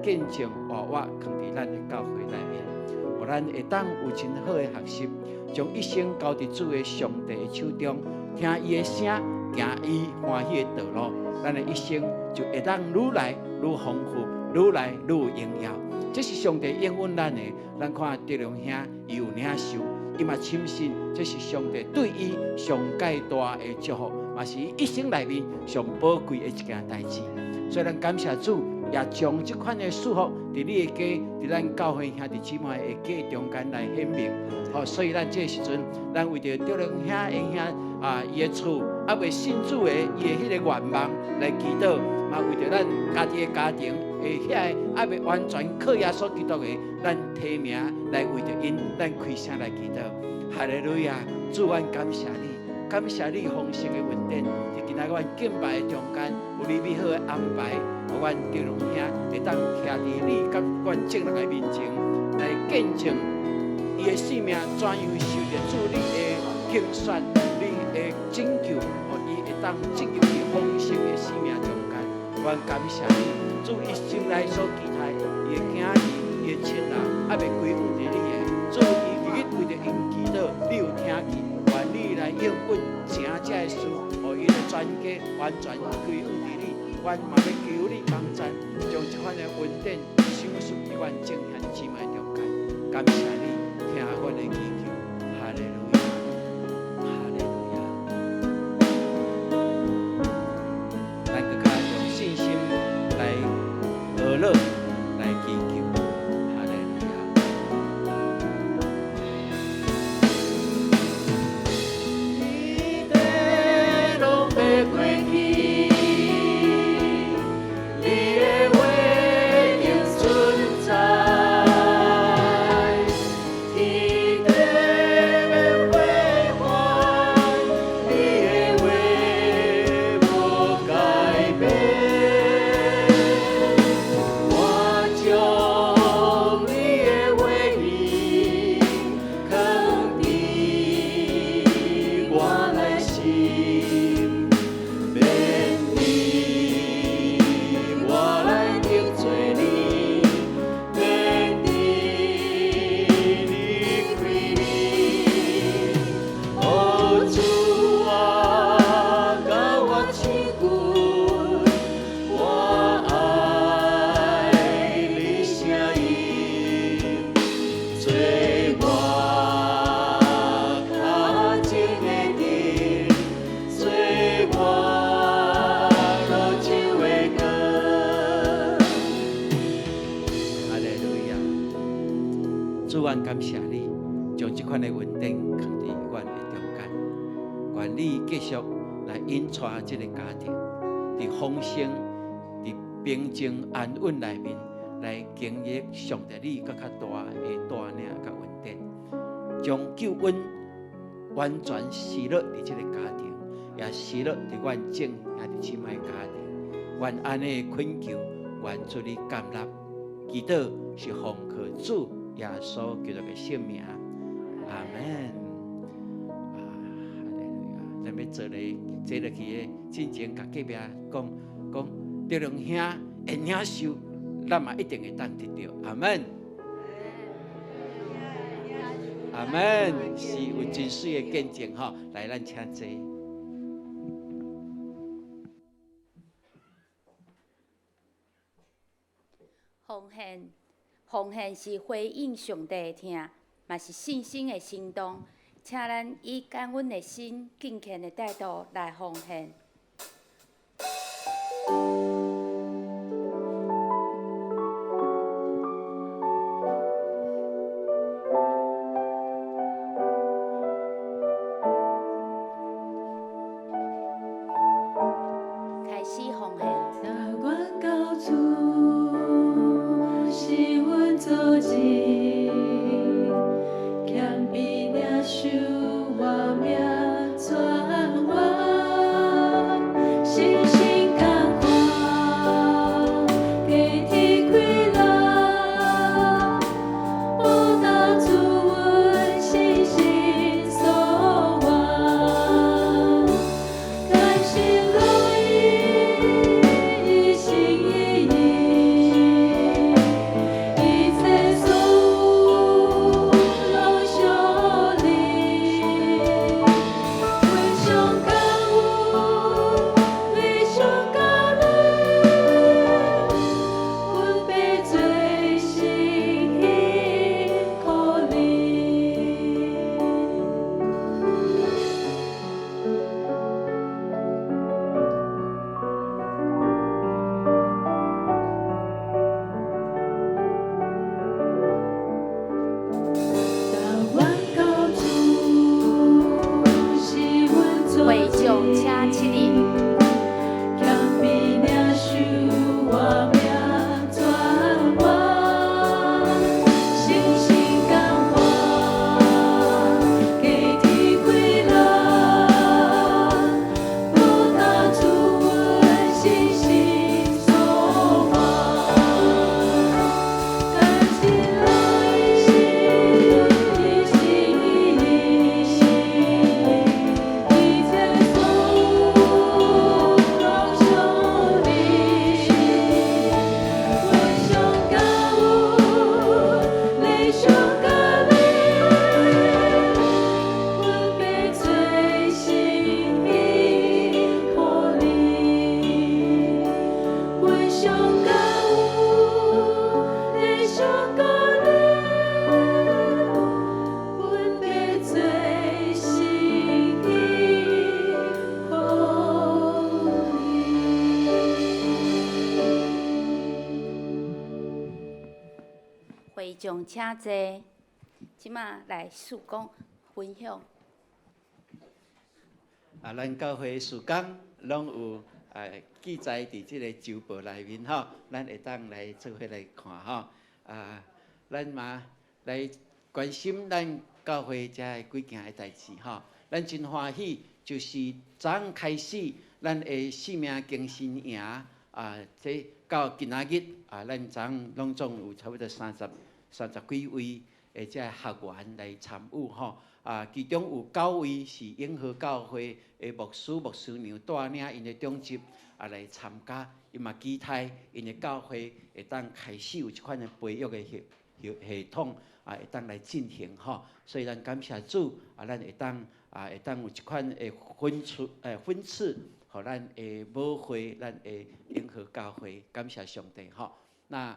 見證活活囥佇咱的教會內面，予咱會當有真好的學習，將一生交佇主的上帝的手中，聽伊的聲，行伊歡喜的道路，咱的一生就會當愈來愈豐富，愈來愈有榮耀。這是上帝應允咱的。咱看德龍兄，伊有領受，伊嘛深信這是上帝對伊上蓋大的祝福，嘛是伊一生內面上寶貴的一件代誌。所以咱感謝主，也將這款的祝福，佇你的家，佇咱教會兄弟姊妹的家中間來顯明。好，所以咱這個時陣，咱為著德龍兄的兄啊，伊的厝猶未信主的伊的彼個願望來祈禱，嘛為著咱家己的家庭的遐個猶未完全靠耶穌基督的，咱提名來為著𪜶，咱開聲來祈禱。哈利路亞，主，阮感謝你，感謝你豐盛的恩典，佇今仔日阮敬拜的中間，有你美好的安排，予阮德龍兄會當徛佇你佮阮眾人的面前來見證伊的生命怎樣受著主你的揀選，你的拯救，予伊會當進入去豐盛的生命中間。阮感謝你，主伊心內所期待，伊的囝兒、伊的親人，猶未歸向佇你的，主伊日日為著𪜶祈禱，你有聽見，願你來應允成這个事，予𪜶的全家完全歸向佇你。阮嘛欲求你幫贊，將這款的恩典賞賜佇阮眾兄弟姊妹中間。感謝你聽阮的祈求，哈利路亞，哈利路亞。咱閣較用信心來學樂，來祈求，哈利路亞。天地攏欲過去，你的話永存在。天地欲毁壞，你的話無改變。我將你的話語藏佇我內心，免得我來得罪你，免得離開你。哦，主啊，共我親近，我愛你聲音，做我跤前的燈，做我路上的光。哈利路亞！主，阮感謝你，將這款的恩典囥佇阮的中間。願你繼續來引帶這个家庭，佇豐盛、佇平靜安穩內面，來經歷上帝你閣較大的帶領佮恩典，將救恩完全施落佇這个家庭，也施落佇阮眾兄弟姊妹的家庭。願按呢懇求，願主你甘納，祈禱是奉靠主耶穌基督的聖名，阿門。啊，哈利路亞！咱欲做咧，坐落去的進前，共隔壁講講，德龍兄會領受，咱嘛一定會當得著，阿門。阿門，是有真媠的見證吼，來，咱請坐。奉獻，奉獻是回應上帝的疼，嘛是信心的行動。請咱以感恩的心、敬虔的態度來奉獻。開始奉獻。若願到主是阮祖籍，謙卑領受我命轉彎，信心同款，加添氣力，報答主阮信心所願，甘心樂意，一心一意，會眾請坐。這馬來事工分享。啊，咱教會事工攏有記載佇這個週報內面吼，咱會當來做伙來看吼。啊，咱嘛來關心咱教會遮的幾件的代誌吼。咱真歡喜，就是昨昏開始，咱的生命更新營啊，這到今仔日啊，咱昨昏攏總有差不多三十幾位的這學員來參與吼。啊，其中有九位是永和教會的牧師、牧師娘帶領𪜶的長執啊來參加，伊嘛期待𪜶的教會會當開始有這款的培育的系統啊，會當來進行吼。所以咱感謝主啊，咱會當啊會當有這款的分賜，予咱的母會，咱的永和教會，感謝上帝吼。那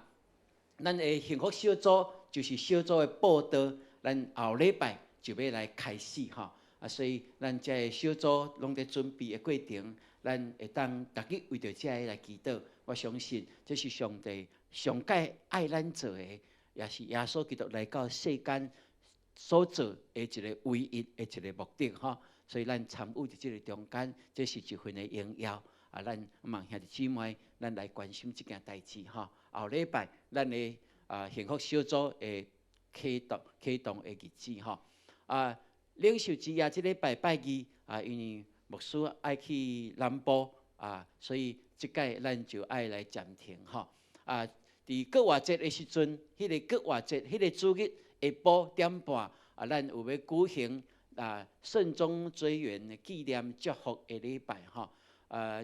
咱的幸福小組就是小組的報道，咱後禮拜就欲來開始吼，啊，所以咱這个小組攏佇準備的過程，咱會當逐日為著這个來祈禱。我相信這是上帝上蓋愛咱做的，也是耶穌基督來到世間所做的一个唯一的一个目的吼。所以咱參與佇這个中間，這是一份的榮耀。啊，咱望兄弟姊妹，咱來關心這件代誌吼。後禮拜咱的幸福小組會啟動的日子吼。啊，領袖之夜這禮拜拜二啊，因為牧師愛去南部啊，所以這擺咱就愛來暫停吼。啊，佇復活節的時陣，彼個復活節彼個主日下晡點半啊，咱有欲舉行啊慎終追遠的紀念祝福的禮拜吼。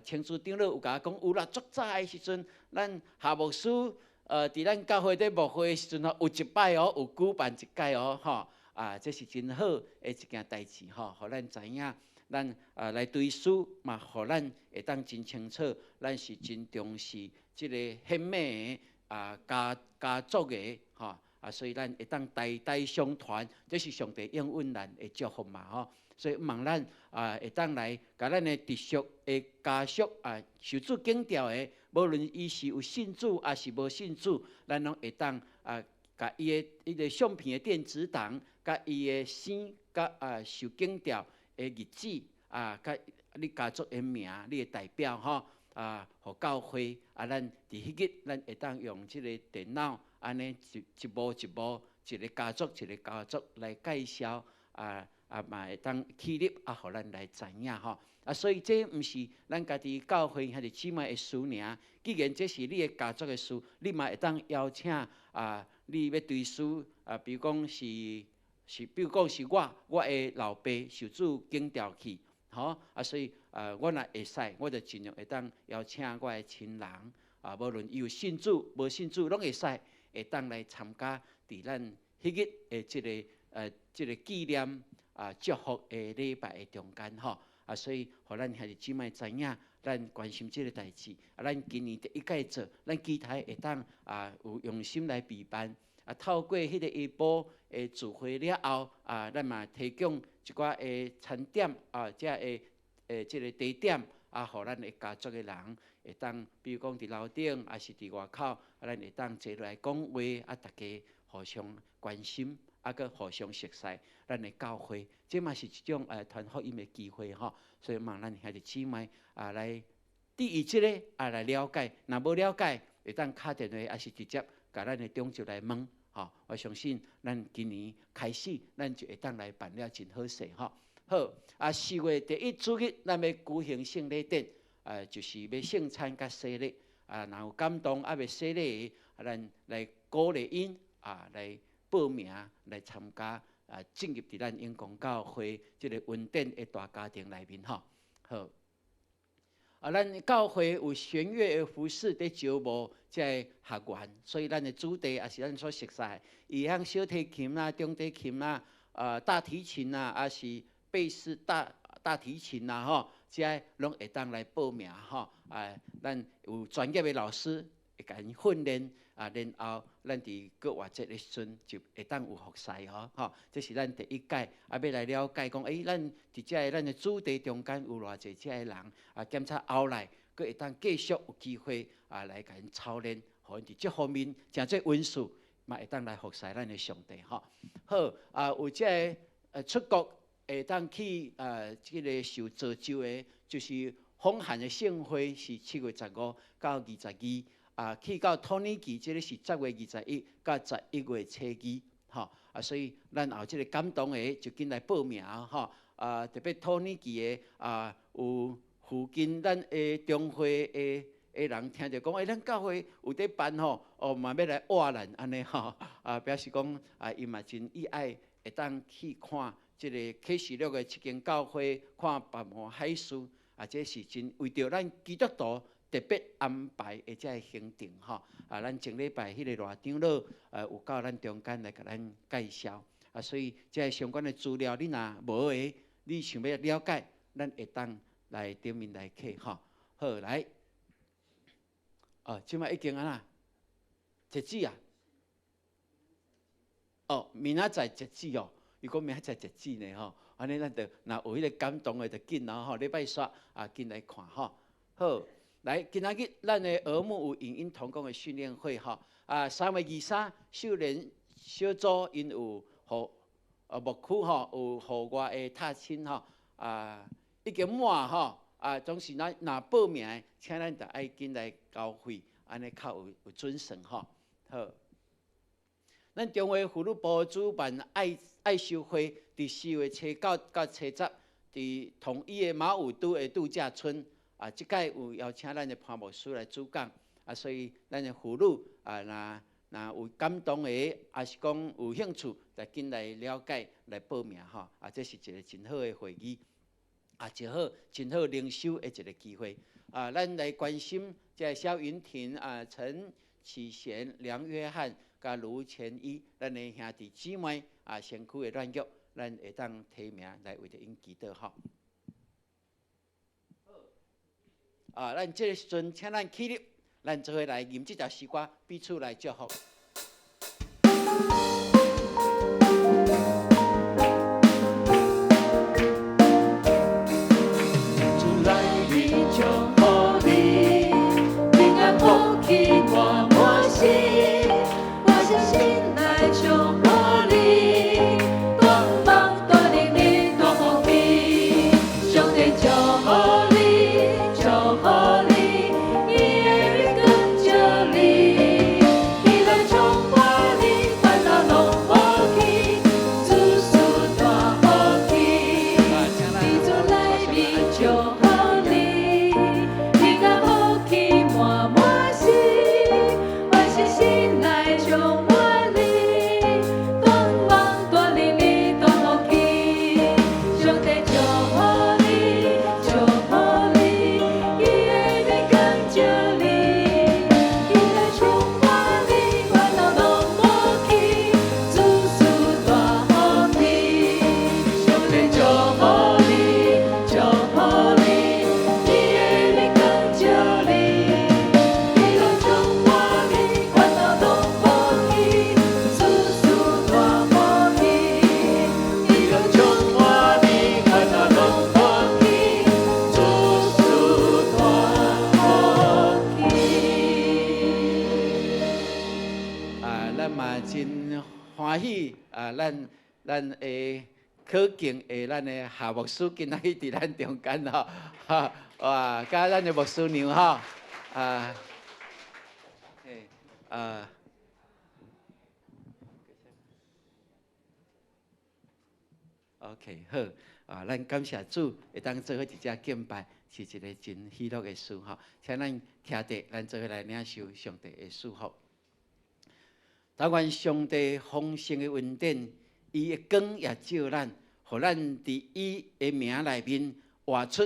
青珠長老有共我講，有啦，足早的時陣，咱夏牧師佇咱教會咧牧會的時陣吼，有一擺哦，有舉辦一擺哦，吼。啊，這是真好的一件代誌吼，予咱知影，咱啊來追思嘛，予咱會當真清楚，咱是真重視這个顯明的啊家族的吼啊，所以咱會當代代相傳，這是上帝應允咱的祝福嘛吼。所以望咱啊會當來共咱的直屬的家屬啊，受主檢調的，無論伊是有信主抑是無信主，咱攏會當啊，共伊的彼个相片的電子檔，佮伊的生佮啊受檢調的日子啊，佮你家族的名，你的代表吼啊，予教會啊，咱佇彼日咱會當用這个電腦，按呢一步一步，一个家族一个家族來介紹啊啊嘛會當起立啊，予咱來知影吼。啊，所以這毋是咱家己教會兄弟姊妹的事爾。既然這是你的家族的事，你嘛會當邀請啊，你欲追思啊，比如講是我的老爸受主檢調去，吼啊，所以啊，我若會使，我就盡量會當邀請我的親人啊，無論伊有信主無信主，攏會使會當來參加佇咱彼日的這个紀念啊祝福的禮拜的中間吼。啊，所以予咱兄弟姊妹知影，咱關心這个代誌。啊，咱今年第一擺做，咱期待會當啊有用心來備辦。啊，透過彼个下晡的聚會了後，啊，咱嘛提供一寡的餐點啊，這个這个茶點啊，予咱的家族的人會當，比如講佇樓頂，抑是佇外口，啊，咱會當坐落來講話，啊，大家互相關心，啊，閣互相熟似咱的教會，這嘛是一種傳福音的機會吼。所以望咱兄弟姊妹啊來注意這个啊來了解，若無了解，會當敲電話，抑是直接共咱的長執來問吼。我相信咱今年開始，咱就會當來辦了真好勢吼。好，啊，4月第一主日，咱欲舉行聖禮典，就是欲聖餐佮洗禮。啊，若有感動猶未洗禮的，啊，咱來鼓勵𪜶啊，來報名來參加啊，進入佇咱永光教會這个恩典的大家庭內面吼。好，啊，咱教會有弦樂的服事佇招募這个學員，所以咱的主題也是咱所熟悉的，伊曉小提琴啦、中提琴啦、大提琴啦，抑是貝斯大提琴啦，吼，這攏會當來報名吼。啊，咱有專業的老師會共𪜶訓練，啊，然後咱佇復活節的時陣就會當有服侍吼，吼，這是咱第一擺啊，欲來了解講，欸，咱佇這个咱的主題中間有偌濟這个人，啊，檢查後來閣會當繼續有機會啊，來共𪜶操練，予𪜶佇這方面誠做溫士，嘛會當來服侍咱的上帝吼。好啊，有這个出國會當去啊，這个受造就的，就是訪韓的盛會是7月15到22啊，去到土耳其這个是10月21到11月初2吼啊，所以咱有這个感動的就緊來報名吼啊，特別土耳其的啊，有附近咱的中會的人聽著講，欸，咱教會有佇辦吼，哦，嘛欲來活咱按呢吼，啊，表示講啊，伊嘛真意愛會當去看這个啟示錄的七間教會，看拔摩海事，啊，這是真為著咱基督徒特別安排的這个行程吼。啊，咱前禮拜彼个賴長老，有到咱中間來共咱介紹，啊，所以這个相關的資料你若無的，你想欲了解，咱會當來頂面來客吼。好，來。哦，這擺已經按怎？截止啊！哦，明仔載截止哦。伊講明仔載截止呢吼，按呢咱就若有彼个感動的就緊咯吼。禮拜煞啊，緊來看吼。好，來今仔日咱的兒牧有影音同工的訓練會吼。啊，3月23秀蓮小組𪜶有予牧區吼，有戶外的踏青吼。啊，已經滿吼。啊，總是咱若報名的，請咱著愛緊來交費，按呢較有準算吼。好，咱中華婦女部主辦愛修會，佇4月初9到初10，佇統一的馬武督的度假村。啊，這擺有邀請咱的潘牧師來主講。啊，所以咱的婦女啊，若有感動的，抑是講有興趣，就緊來了解來報名吼。啊，這是一个真好的會議。啊，一好真好靈修的一个機會。啊，咱來關心這个蕭雲婷啊、陳啟賢、梁約翰、佮盧前一，咱的兄弟姊妹啊，身軀的軟弱，咱會當提名來為著𪜶祈禱吼。啊，咱這个時陣請咱起立，咱做伙來吟這條詩歌，彼此來祝福。主來臨祝福你，平安福氣滿滿心，我相信來祝福你，大望大能力大福氣，上帝祝福你，祝福你，伊的面光照你，喜樂充滿你，煩惱攏無去，諸事大福氣。佇主內面祝福你，平安福氣滿滿心，萬事心內充滿你，大望大能力大福氣，上帝祝福你，祝福你，伊的面光照你，喜樂充滿你，煩惱攏無去，諸事大福氣，上帝祝福你，祝福你，伊的面光照你，喜樂充滿你，煩惱攏無去，諸事大福氣，喜樂充滿你，煩惱攏無去，諸事大福氣。啊，咱嘛真歡喜啊！咱的可敬的咱的夏牧師今仔日佇咱中間吼，哈哇，佮咱的牧師娘吼，啊，嘿，啊。OK，好，啊，咱感謝主，會當做伙佇遮敬拜，是一个真喜樂的事吼。請咱徛佇，咱做伙來領受上帝的祝福。但願上帝豐盛的恩典，伊的光也照咱，予咱佇伊的名內面活出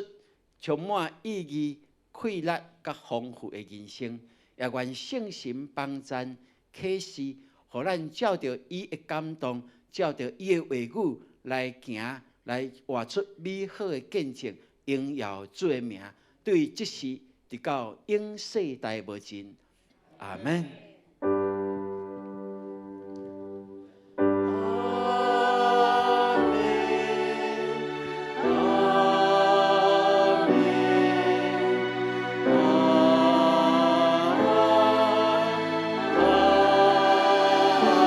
充滿意義、快樂佮豐富的人生。也願聖神幫贊啟示，予咱照著伊的感動，照著伊的話語來行，來活出美好的見證，榮耀主的名。對這時直到永世代無盡。阿們。阿們，阿們，阿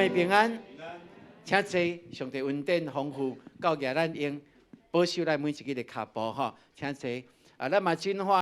妹平安，請坐。上帝恩典豐富，教育咱用保守咱每一个的跤步吼，請坐。啊，咱嘛真歡。